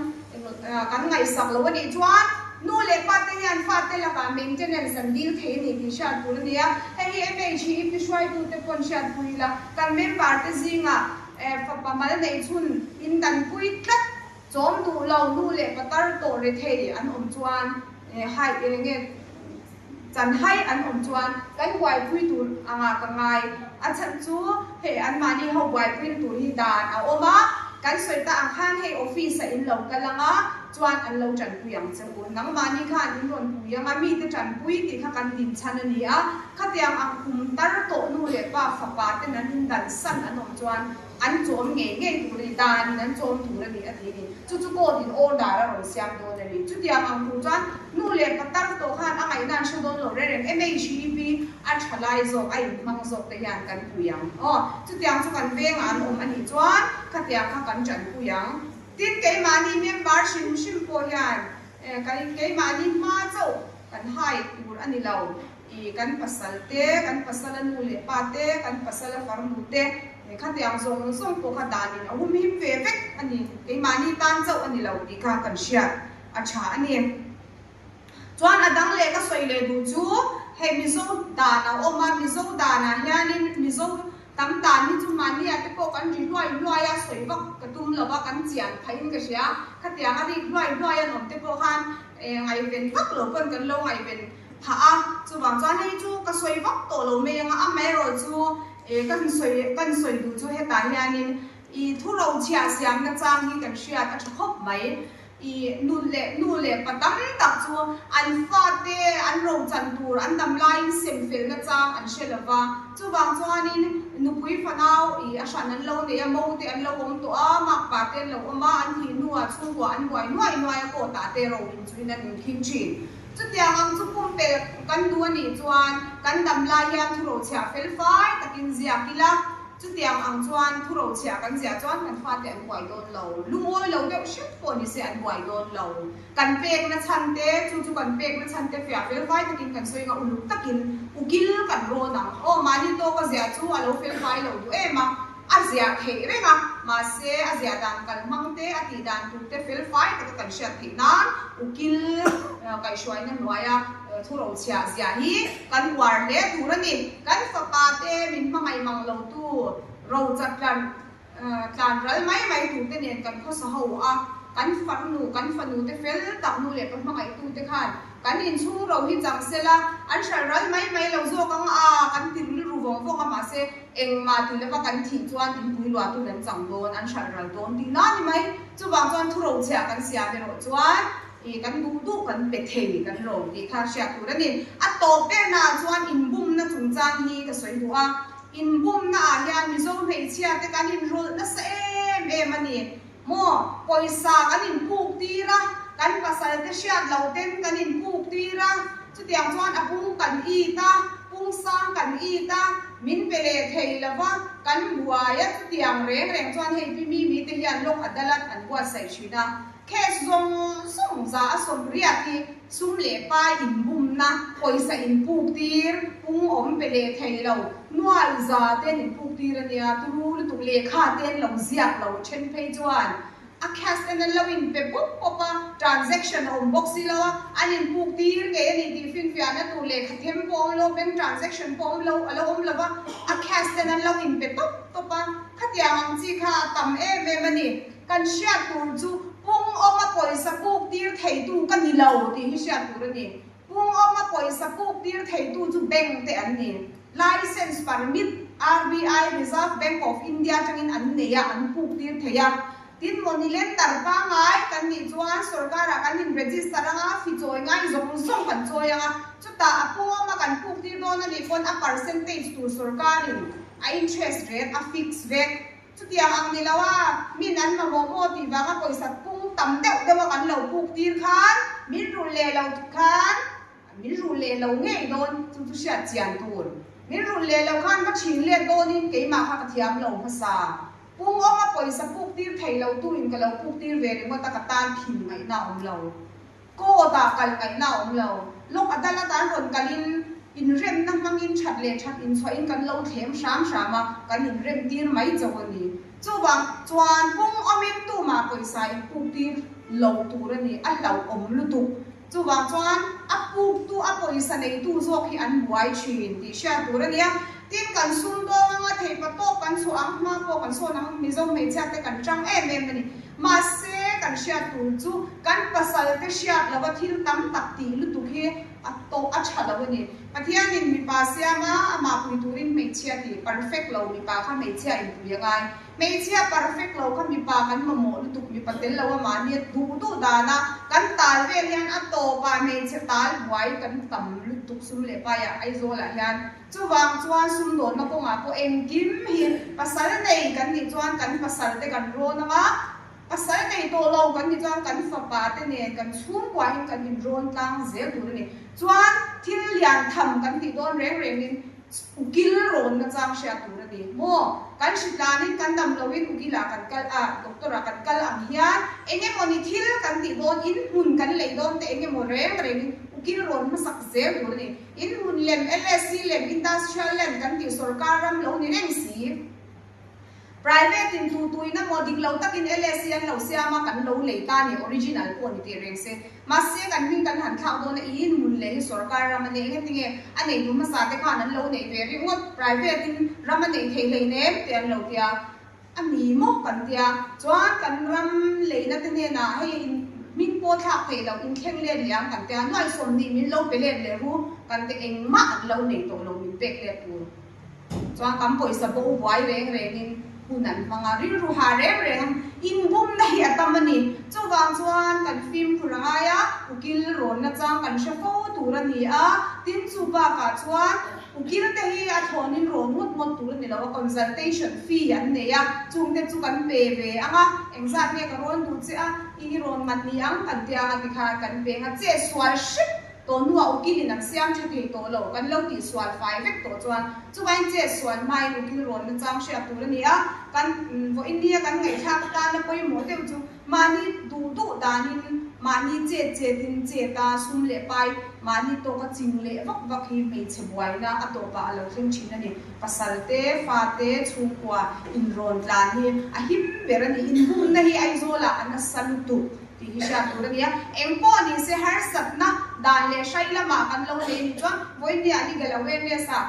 kan ngaihsak lo a nih chuan nu leh pa te hian fate lakah maintenance an dil thei a ni tih hriat tur a ni a. Hei hi MH hi pi hruaitute pawn hriatpui ila, kan member te zingah fapa mal neih chhun in danpui tlat chawm duh lo nu leh pa tar tawh rethei an awm chuan hai eng nge Chan hai an awm chuan kan buaipui tur anga ka ngai. A chhan chu hei anmahni ho buaipuina tur hi dan a awm a, kan sawi ta ang khan hei office a in lo kal anga chuan an lo tanpui ang che u. Nangmahni khan in rawn pui anga mite tanpui tih kha kan din chhan a ni a, khatiang ang kum tar tawh nu leh pa fapa ten an in dan san an awm chuan An chawm ngei ngei tur a ni, danin an chawm tur a ni a ti a ni. Chu chu court in order a rawn siam dawn a ni. Chutiang ang tur chuan nu leh pa tar tawh khan a ngaihna an hre dawn lo reng reng. MHEP a tha lai zawk, a inhmang zawk te hian kan pui ang. Aw, chutiang chu kan vengah an awm a nih chuan khatiang kha kan tanpui ang. Tin, keimahni member hrim hrim pawh hian keimahni hma chauh kan hai tur a ni lo. I kan pasal te, kan pasala nu leh pa te, kan pasala farnu te, khatiang zawng zawng pawh kha danin a hum him ve vek a ni. Keimahni tan chauh a ni lo tih kha kan hriat a tha a ni. Chuan a dang leh ka sawi leh duh chu hei Mizo dan a awm a, Mizo danah hianin Mizo tam dan hi chu mahnia te pawh kan ri hluai hluai a, sawi vak ka tum lo a, kan chian phahin ka hria. Khatiang a rik hluai hluai an awm te pawh khan ngaihven vak lo pawn kan lo ngaihven phah a, chuvang chuan hei chu ka sawi vak tawh lo mai ang a, amaherawh chu ka han sawi ka han sawi duh chu hetah hianin i thu rochhiah siamna chang hi kan hriat a tha khawp mai. I nu leh nu leh pa tam tak chu an fate an rochan tur an dam laiin sem felna chang an hre lo va, chuvang chuanin nupui fanau i a hran an lo nei a, mo te an lo awm tawh a, makpa te an lo awm a, an thih hnuah chhungkua an buai nuai nuai a, kawtah te ro inchuhin an inkhing thin. Chutiang ang chu pumpelh kan duh a nih chuan kan dam lai hian thurochhiah fel fai takin ziak ila. Chutiang ang chuan thurochhiah kan ziah chuan kan fate an buai dawn lo. Lungawi lo deuh hret pawh ni se an buai dawn lo. Kan pekna chhan te, chu chu kan pekna chhan te fiah fel fai takin kan sawi anga uluk takin ukil kan rawn ang. Aw, mahni tawka ziah chu a lo fel fai lo duh em a, a ziah theih reng a, mahse a ziah dan kal hmang te, a tih dan tur te fel fai taka kan hriat theih nan ukil kaihhruaina hnuaia thurochhiah ziah hi kan uar hle tur a ni. Kan fapa te min hmangaih mang lo tu rocha tlan tlan ral mai mai tur te nen kan khawsa ho a, kan farnu, kan fanu te fel tak nu leh pa hmangaih tu te khan kan inchhung ro hi chang sela an hral ral mai mai lo zawk ang a, kan ti rilru vawng vawng a, mahse engmah ti lova kan thih chuan inpui luah tun an chang dawn, an hral ral dawn tih na ni mai. Chuvang chuan thurochhiah kan siam erawh chuan I kan duh duh kan pe thei kan lo tih kha hriat tur a ni. A tawp bernaah chuan inbumna chungchang hi ka sawi duh a. Inbumnaah hian Mizo hmeichhia te kan inrawlh nasa em em a ni. Maw, pawisa kan inpuk tir a, kan pasal te hriat loh ten kan inpuk tir a, chutiang chuan a pung kan it a, pung sang kan it a, min pe leh thei lo va, kan buai a, chutiang reng reng chuan hei pi Mimi te hian lawk adalat an buatsaih thin a. Case zawng zawng za a 80 hi sum leh pai inbumna, pawisa inpuk tir, pung awm pe leh thei lo, nuai za te an inpuk tir a nia, turu lutuk lehkha te an lo ziak lo then phei chuan a case ten an lo inpe pawp pawp a, transaction a awm bawk si lo a, an inpuk tir ngei a ni tih finfiahna tur lehkha them pawh a awm lo, bank transaction pawh a awm lo, a lo awm lo va, a case ten an lo inpe tawp tawp a, khatiang ang chi kha a tam em em a ni. Kan hriat tur chu pung awma pawisa puk tir theitu ka ni lo tih hi hriat tur a ni. Pung awma pawisa puk tir theitu chu bank te an ni. License permit RBI, Reserve Bank of India, atangin an nei a, an puk tir thei a. Tin, money lender pangngai kan nih chuan sorkarah kan in register anga fi chawi ngai zawng zawng kan chawi anga, chutah a pung awma kan puk tir dawn a nih pawn a percentage tur sorkarin a interest rate a fix vek. Chutiang ang ni lo a, min an mamawh maw tih vanga pawisa pung tam deuh deuh a kan lo puk tir khan min rulh leh lo khan min rulh leh lo ngei dawn chu chu hriat chian tur. Min rulh leh lo khan va chhin let dawnin keimah kha ka thiam lo hmasa. Pung awma pawisa puk tir thei lo tu in ka lo puk tir ve ringawt a ka tan phin ngaihna a awm lo. Court ah kal ngaihna a awm lo. Lawk a dal atan rawn kalin inremna hmangin that leh that inchhuahin kan lo thlem hram hram a, kan inrem tir mai chauh a ni. Chuvang chuan pung awmin tumah pawisa inpuk tir lo tur a ni, a hlauhawm lutuk. Chuvang chuan a puktu, a pawisa neitu zawk hi an buai thin tih hriat tur a ni a. Tin, kan sumdawng anga theipa tawk kan chhuah ang, hma pawh kan sawn ang, Mizo hmeichhia te kan tang em em a ni. Mahse, kan hriat tur chu kan pasal te hriat lova thil tam tak tih lutuk hi a tawh a tha lo a ni. Pathianin mipa siam a, amah pui turin hmeichhia tih perfect lo mipa kha hmeichhia in pui a ngai. Hmeichhia perfect lo kha mipa kan mamawh lutuk mipa tel lo a mahni a duh duh dan a, kan tal vel hian a tawpah hmeichhe tal buai kan tam lutuk sum leh paiah Aizawlah hian Chuvang chuan sumdawnna kawngah pawh engkim hi pasal nei kan nih chuan kan pasal te kan rawn ang a, pasal nei tawh lo kan nih chuan kan fapa te nen kan chhungkuahin kan inrawn tlang zel tur a ni. Chuan thil lian tham kan tih dawn reng rengin ukil rawnna chang hriat tur a ni. Maw? Kan hritlanin kan dam loin ukilah kan kal a, doctor ah kan kal ang hian eng emawni thil kan tih dawn, inhmun kan lei dawn te eng emaw reng rengin ukil rawn hmasak zel tur a ni. In hmun lem, LSC lem, Industrial land kan tih sorkar ram lo ni reng si. Private in tu tuin emaw dik lo takin LSC an lo siam a, kan lo lei ta ni, original pawh ni tih reng se. Mahse kan hming kan han thlak dawn a, i in hmun leh hi sorkar ram a nei engetinge a neitu hmasa te khan an lo nei ve ringawt, private in ram a nei thei hleinem te an lo tia. A ni maw kan tia chuan kan ram leina te hnenah hei in hming pawh thlak theih loh in thleng let leh ang kan tia nuai 20 min lo pe let leh ru kan te engmah an lo nei tawh lo min pek let tur chuan kan pawisa bo buai reng reng in hun an hmang a rilru ha reng reng a inbumna hi a tam a ni chuvang chuan kan fimkhur a ngai a ukil rawnna chang kan hre fo tur a ni a tin chu bakah chuan Ukil te hi a thlawnin rawn ngawt ngawt tur a ni lo a, consultation fee an nei a, chung te chu kan pe ve ang a, engzat nge ka rawn duh che a, i rawn man ni ang kan ti ang a ti khan kan peng a, che sual hrep Tawh hnuah ukilin an siam tha thei tawh lo, kan lo tihsual fai vek tawh chuan chuvain chet sual hmain ukil rawn nachang hriat tur a ni a, kan vawiin nia kan ngaihthlak atana pawimawh deuh chu mahni duh duh danin mahni chet chetin chet a, sum leh pai mahni tawka ching leh vak vak hi hmeichhe buaina a tawpah a lo thleng thin a ni. Pasal te, fa te, chhungkua inrawn tlan hi a him ber a ni. Inbumna hi Aizawlah a nasa lutuk. Tih hi hriat tur a ni a, eng pawh ni se harsatna dan leh hrai lamah kan lo nei a nih chuan vawinia legal awareness ah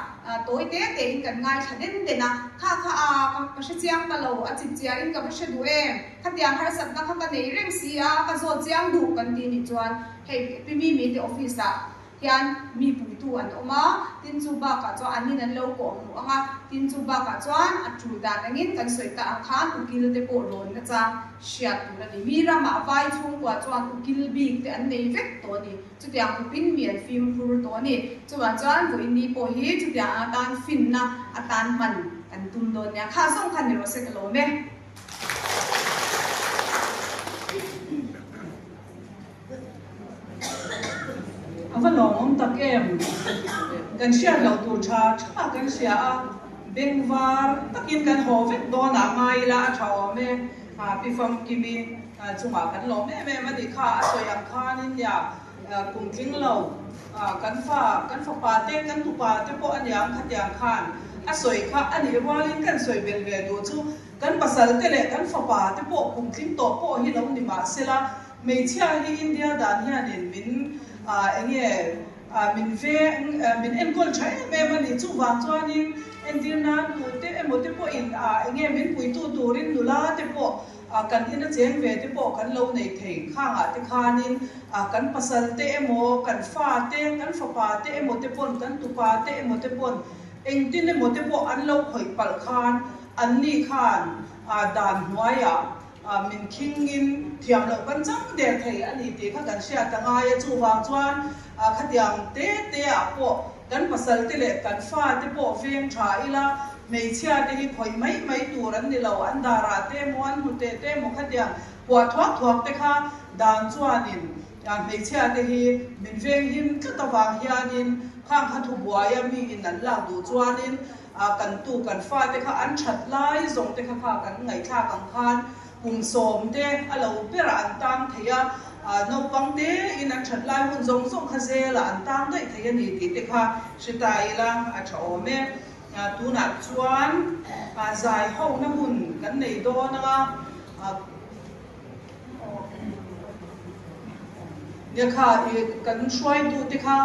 tawi te te in kan ngaithla den den a, kha kha a ka hre chiang ta lo, a chip chiar in ka va hre duh em, khatiang harsatna kha ka nei reng si a, ka zawt chiang duh kan ti nih chuan hei Pi Mimi te office ah hian mi puitu an awm a, tin chu bakah chuan an in an lo kawh hmuh ang a, tin chu bakah chuan a tul dan angin kan sawi ta ang khan ukil te pawh rawn nachang hriat tur a ni. Mi ramah vai chhungkua chuan ukil bik te an nei vek tawh a ni. Chutiang khawpin mi an fimkhur tawh a ni. Chuvang chuan vawiin pawh hi chutiang atan finna atan hman kan tum dawn nia. Kha zawng khan ni rawh se ka lawm e. A va lawmawm tak em? Kan hriat loh tur tha tha kan hria a, bengvar takin kan haw vek dawn ah ngai ila a tha awm e. Pi Famkimi chungah kan lawm em em a nih kha, a sawi ang khanin nia kum tling lo kan fa, kan fapa te, kan tupa te pawh a niang khatiang khan a sawi kha a nih rualin kan sawi belh ve duh chu kan pasal te leh kan fapa te pawh kum tling tawh pawh hi lo ni mahsela Hmeichhia hi India dan hianin min enge min veng min enkawl tha em em a ni. Chuvang chuanin entir nan tute emaw te pawhin enge min puitu turin nula te pawh kan ina cheng ve te pawh kan lo nei thei. Khangah te khanin kan pasal te emaw kan fa te kan fapa te emaw te pawn kan tupa te emaw te pawn engtin emaw te pawh an lo khawih palh khan anni khan dan hnuaiah Min khingin thiam loh kan chang der thei a ni tih kha kan hriat a ngai a, chuvang chuan khatiang te te ah pawh kan pasal te leh kan fa te pawh veng tha ila, hmeichhia te hi khawih mai mai tur an ni lo, an darah te emaw an hnute te emaw khatiang puah thuak thuak te kha dan chuanin hmeichhia te hi min veng him tlat avang hianin khang kha thubuaia miin an lak duh chuanin A kan tu kan fate kha an that lai zawng te kha kha kan ngaihthlak ang khan kum sawm te a lo berah an tang thei a, naupang te in an that lai hun zawng zawng kha zelah an tang daih thei a ni tih te kha hre ta ila a tha awm e. Tunah chuan zai hona hun kan nei dawn ang a, Nia kha i kan hruaitu te kha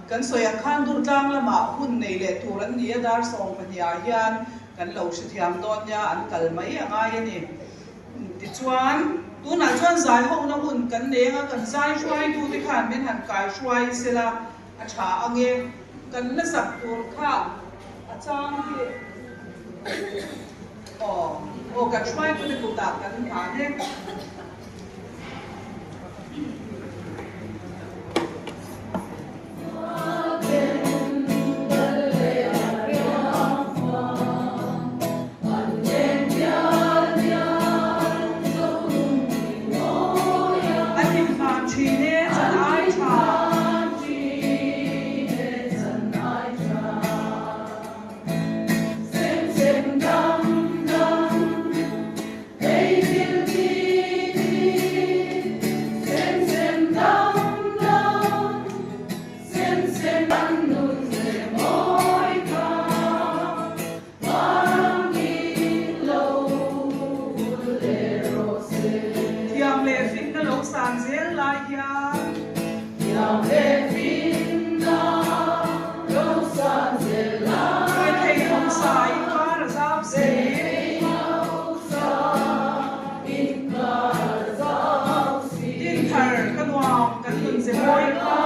kan sawi ang khan Durtlang lamah hun nei leh tur an ni a, dar 12 ah hian kan lo hrethiam dawn nia an kal mai a ngai a ni. Tichuan tunah chuan zai hona hun kan nei anga kan zai hruaitu te khan min han kai hruai sela a tha ang e, kan la sak tur kha a chang hi aw aw kan hruaitu te kutah kan hlan e. An inhlan thin e chan ai tha. Thiam leh finna lo san zel lai hian. Thiam leh finna lo san zel lai hian. Rethei hausa inkar a zau si. Rethei hausa inkar a zau si. Dinthar ka nuam kan nun ze mawi kha.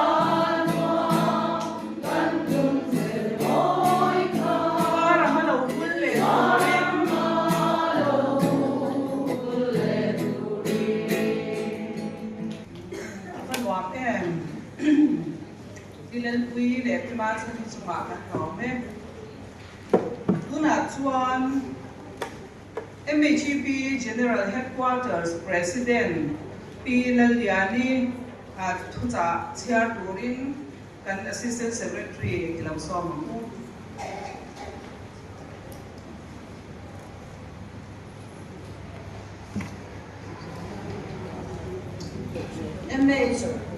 Par a hma lo vul leh turin. A va nuam em. Pi Lalpui leh Pi Malchhani chungah kan lawm e. Tunah chuan MHEP General Headquarters President Pi Lalliani thuchah chhiar turin. Kan Assistant Secretary i lo sawm ang u.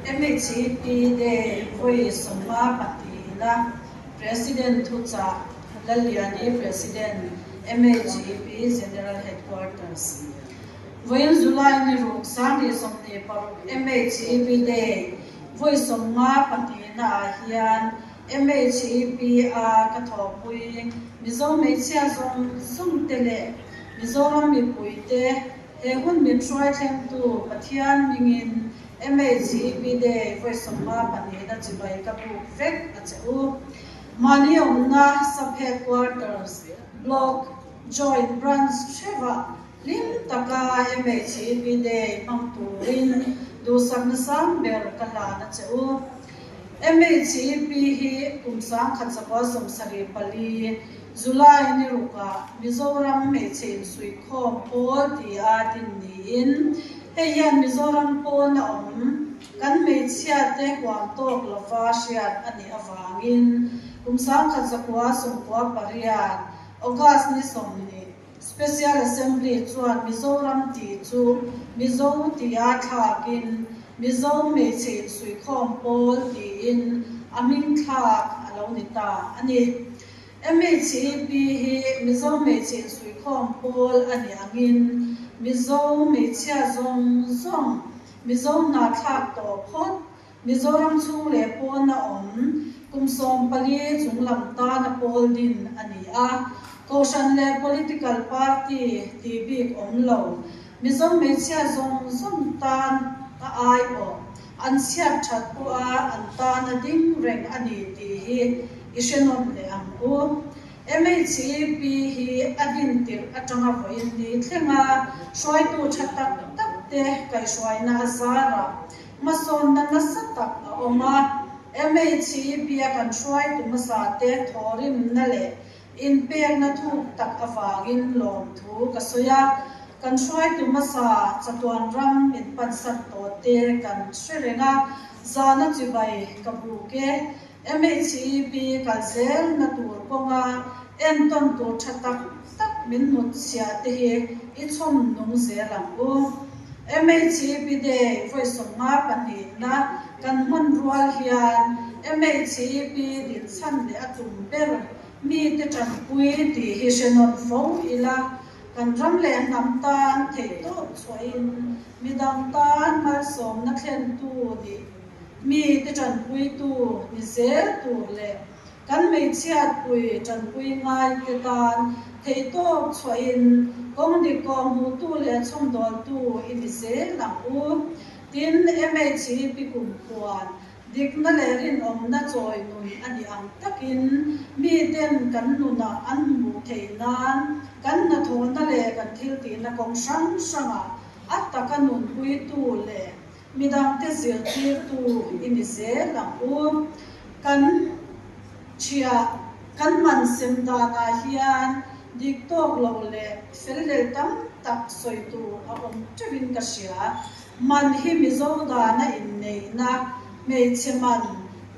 MHEP Day vawi 52na President thuchah Lalliani President, MHEP General Headquarters. Vawiin July ni ruk 2026 MHEP Day vawi 52 ah hian MHEP a ka thawhpui Mizo hmeichhia zawng zawng te leh Mizoram mipui te he hun min hruai thlengtu Pathian hmingin MHEP Day vawi 52 na chibai ka buk vek a che u. Mahni awmna Sub Headquarters, Block, Joint Branch hrevah Hlim taka MHEP Day hmang turin duhsakna sang ber ka hlan a che u. MHEP hi kum 1974, July ni rukah Mizoram hmeichhe insuihkhawm pawl tia din niin hei hian Mizoram pawna awm kan hmeichhiate huam tawk lova hriat a nih avangin kum 1998, August ni 20, Special Assembly chuan Mizoram tih chu Mizo tia thlakin Mizo hmeichhe insuihkhawm pawl tiin a hming thlak a lo ni ta a ni. MHEP hi Mizo hmeichhe insuihkhawm pawl a nih angin Mizo hmeichhia zawng zawng Mizo hna thlak tawh phawt Mizoram chhung leh pawn a awm kum 14 chunglam tana pawl din a ni a, Kohhran leh political party tih bik awm lo. Mizo hmeichhia zawng zawng tan a aiawh an chhiat that pawha an tan a ding reng a ni tih hi i hre nawn leh ang u. MHEP hi a din tirh atanga vawiin ni thlenga hruaitu tha tak tak te kaihhruaina a zarah Hmasawnna nasa tak a awm a, MHEP a kan hruaitu hmasa te thawhrimna leh inpekna thuk tak avangin lawmthu ka sawi a, kan hruaitu hmasa chatuan ram min pansan tawh te kan hre reng a, zana chibai ka buk e. MHEP kal zelna tur kawnga entawn tur tha tak tak min hnutchhiah te hi i chhawm nung zel ang u. MHEP Day vawi 52 na kan hman rual hian MHEP dinchhan leh a tum ber mite tanpui tih hi hre nawn fo ila, kan ram leh hnam tan theihtawp chhuahin midang tan malsawmna thlentu nih Mite tanpuitu ni zel tur leh kan hmeichhiatpui tanpui ngaite tan theihtawp chhuahin kawng dik kawh hmuhtu leh chhawmdawltu i ni zel ang u. Tin, MHEP kumkhuan dikna leh rinawmna chawi nun a nih ang takin miten kan nunah an hmuh theih nan kan hnathawhna leh kan thiltihna kawng hrang hrangah a taka nunpuitu leh Midangte zirtirtu i ni zel ang u. Kan thiah, kan man sem danah hian dik tawk lo leh fel lel tam tak sawi tur a awm teuhin ka hria. Man hi Mizo dana inneihna, hmeichhe man,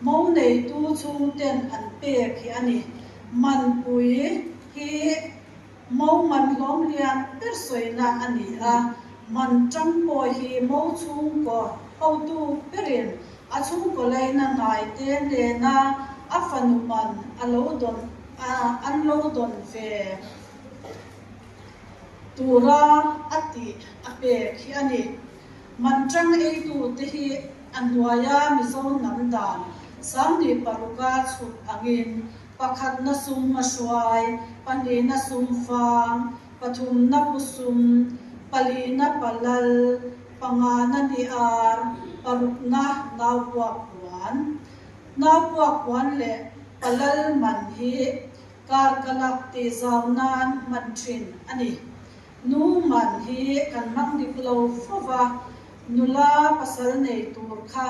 mo neitu chhungten an pek hi a ni. Manpui hi Mo man hlawm lian ber sawina a ni a, man tang pawh hi mo chhungkaw hotu berin a chhungkaw laina hnai te nena a fanu man a lo dawn an lo dawn ve tura a tih a pek hi a ni. Man tang eitute hi a hnuaia Mizo hnam dan 26-a chhut angin Pakhatna sum hmahruai, pahnihna sum fang, pathumna pu sum, palina palal, pangana ni ar, parukna naupuak puan. Naupuak puan leh palal man hi kar ka lak tih zau nan hman thin a ni. Nu man hi kan hmang dik lo fo va, nula pasal nei tur kha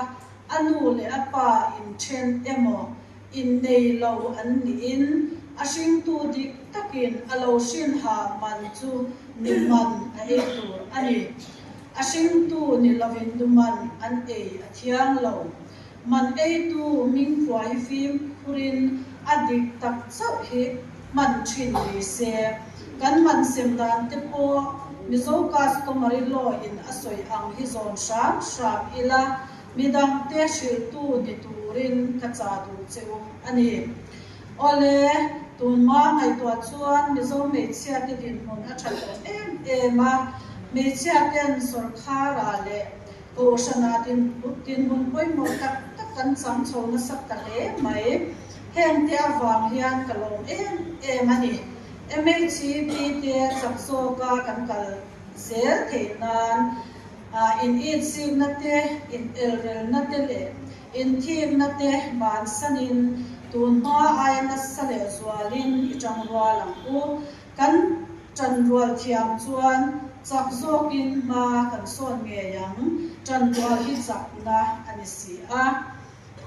a nu leh a pa inthen emaw Innei lo an niin a hringtu dik takin a lo hrin ha man chu nu man a ei tur a ni. A hringtu ni lovin nu man an ei a thiang lo. Man eitu hming phuah hi fimkhurin a dik tak chauh hi hman thin ni se. Kan man sem dan te pawh Mizo customary law in a sawi ang hi zawn hram hram ila, midang te hrilhtu ni turin ka chah duh che u a ni. Awle, tunhma ngaihtuah chuan Mizo hmeichhia te dinhmun a tha tawh em em a, hmeichhia ten sawrkharah leh Kohhranah dinhmun pawimawh tak tak kan chang chho nasa ta hle mai. Hengte avang hian ka lawm em em a ni. MHEP te chak zawka kan kal zel theih nan in insikna te, inelrelna te leh inthikna te bansanin tunhma aia nasa leh zualin i tangrual ang u. Kan tanrual thiam chuan chak zawkin hma kan sawn ngei ang, tanrual hi chakna a ni si a.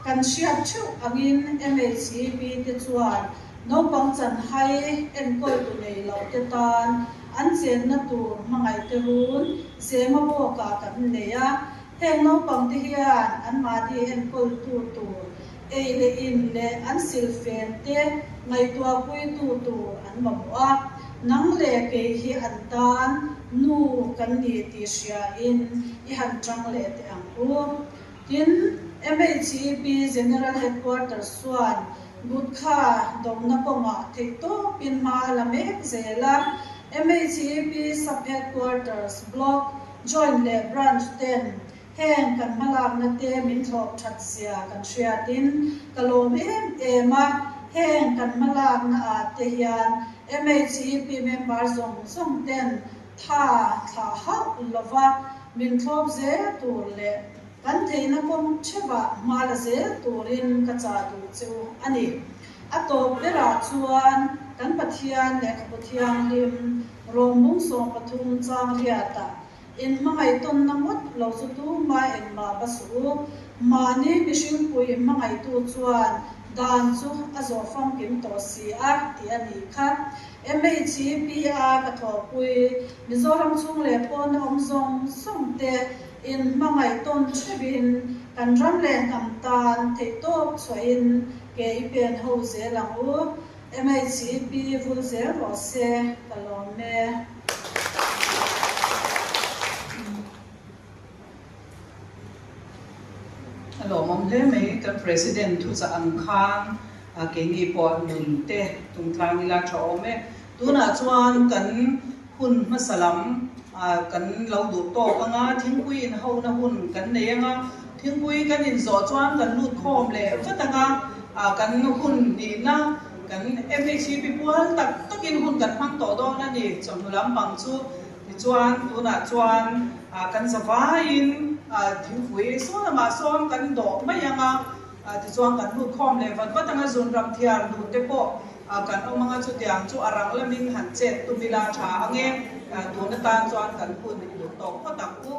Kan hriat theuh angin MHEP te chuan naupang chanhai enkawltu nei loh te tan an chenna tur hmangaihte run zema bawkah kan nei a. Heng naupang te hian anmahni enkawltu tur ei leh in leh an silfen te ngaihtuahpuitu tur an mamawh a, nang leh kei hi an tan nu kan ni tih hriain i han chang leh teh ang u. Tin, MHEP General Headquarters chuan Gutkha dawmna kawngah theihtawpin hma a la mek zel a, MHEP Sub-Headquarters, Block, Joint leh Branch ten Heng kan hmalakna te min thlawp that zia kan hriatin ka lawm em em a, heng kan hmalakna ah te hian MHEP member zawng zawng ten tha thlah hauh lova min thlawp zel tur leh kan theihna kawng theuhah hma la zel turin ka chah duh che u a ni. A tawp berah chuan kan Pathian Lehkhabu Thianghlim Rawmbung 13 chang riatah In hmangaihtawnna ngawt lo chu tumah engmah va suh u. Mahni mihringpui hmangaihtu chuan dan chu a zawh famkim tawh si a, tih a nih kha. MHEP-a ka thawhpui Mizoram chhung leh pawn awm zawng zawng te in hmangaihtawn theuhin kan ram leh hnam tan theihtawp chhuahin ke i pen ho zel ang u. MHEP vul zel rawh se, ka lawm e. A lawmawm hle mai, kan President thuchah ang khan keini pawh nun te tungtlang ila tha awm e. Tunah chuan kan hun hmasa lam kan lo duh tawk ang a, thingpui inhona hun kan nei ang a, thingpui kan inzawh chuan kan lut khawm leh vat ang a, kan hun nihna kan MHEP pual tak takin hun kan hmang tawh dawn a ni, chawhnu lampang chu tichuan tunah chuan kan zavaiin thingpui saw lamah sawn kan dawh mai ang a, tichuan kan lut khawm leh vat vat ang a, zunram thiar duh te pawh Kan awm anga chutiang chu a rang lamin han chet tum ila tha ange, tun atan chuan kan hun i duh tawk phawt ang u.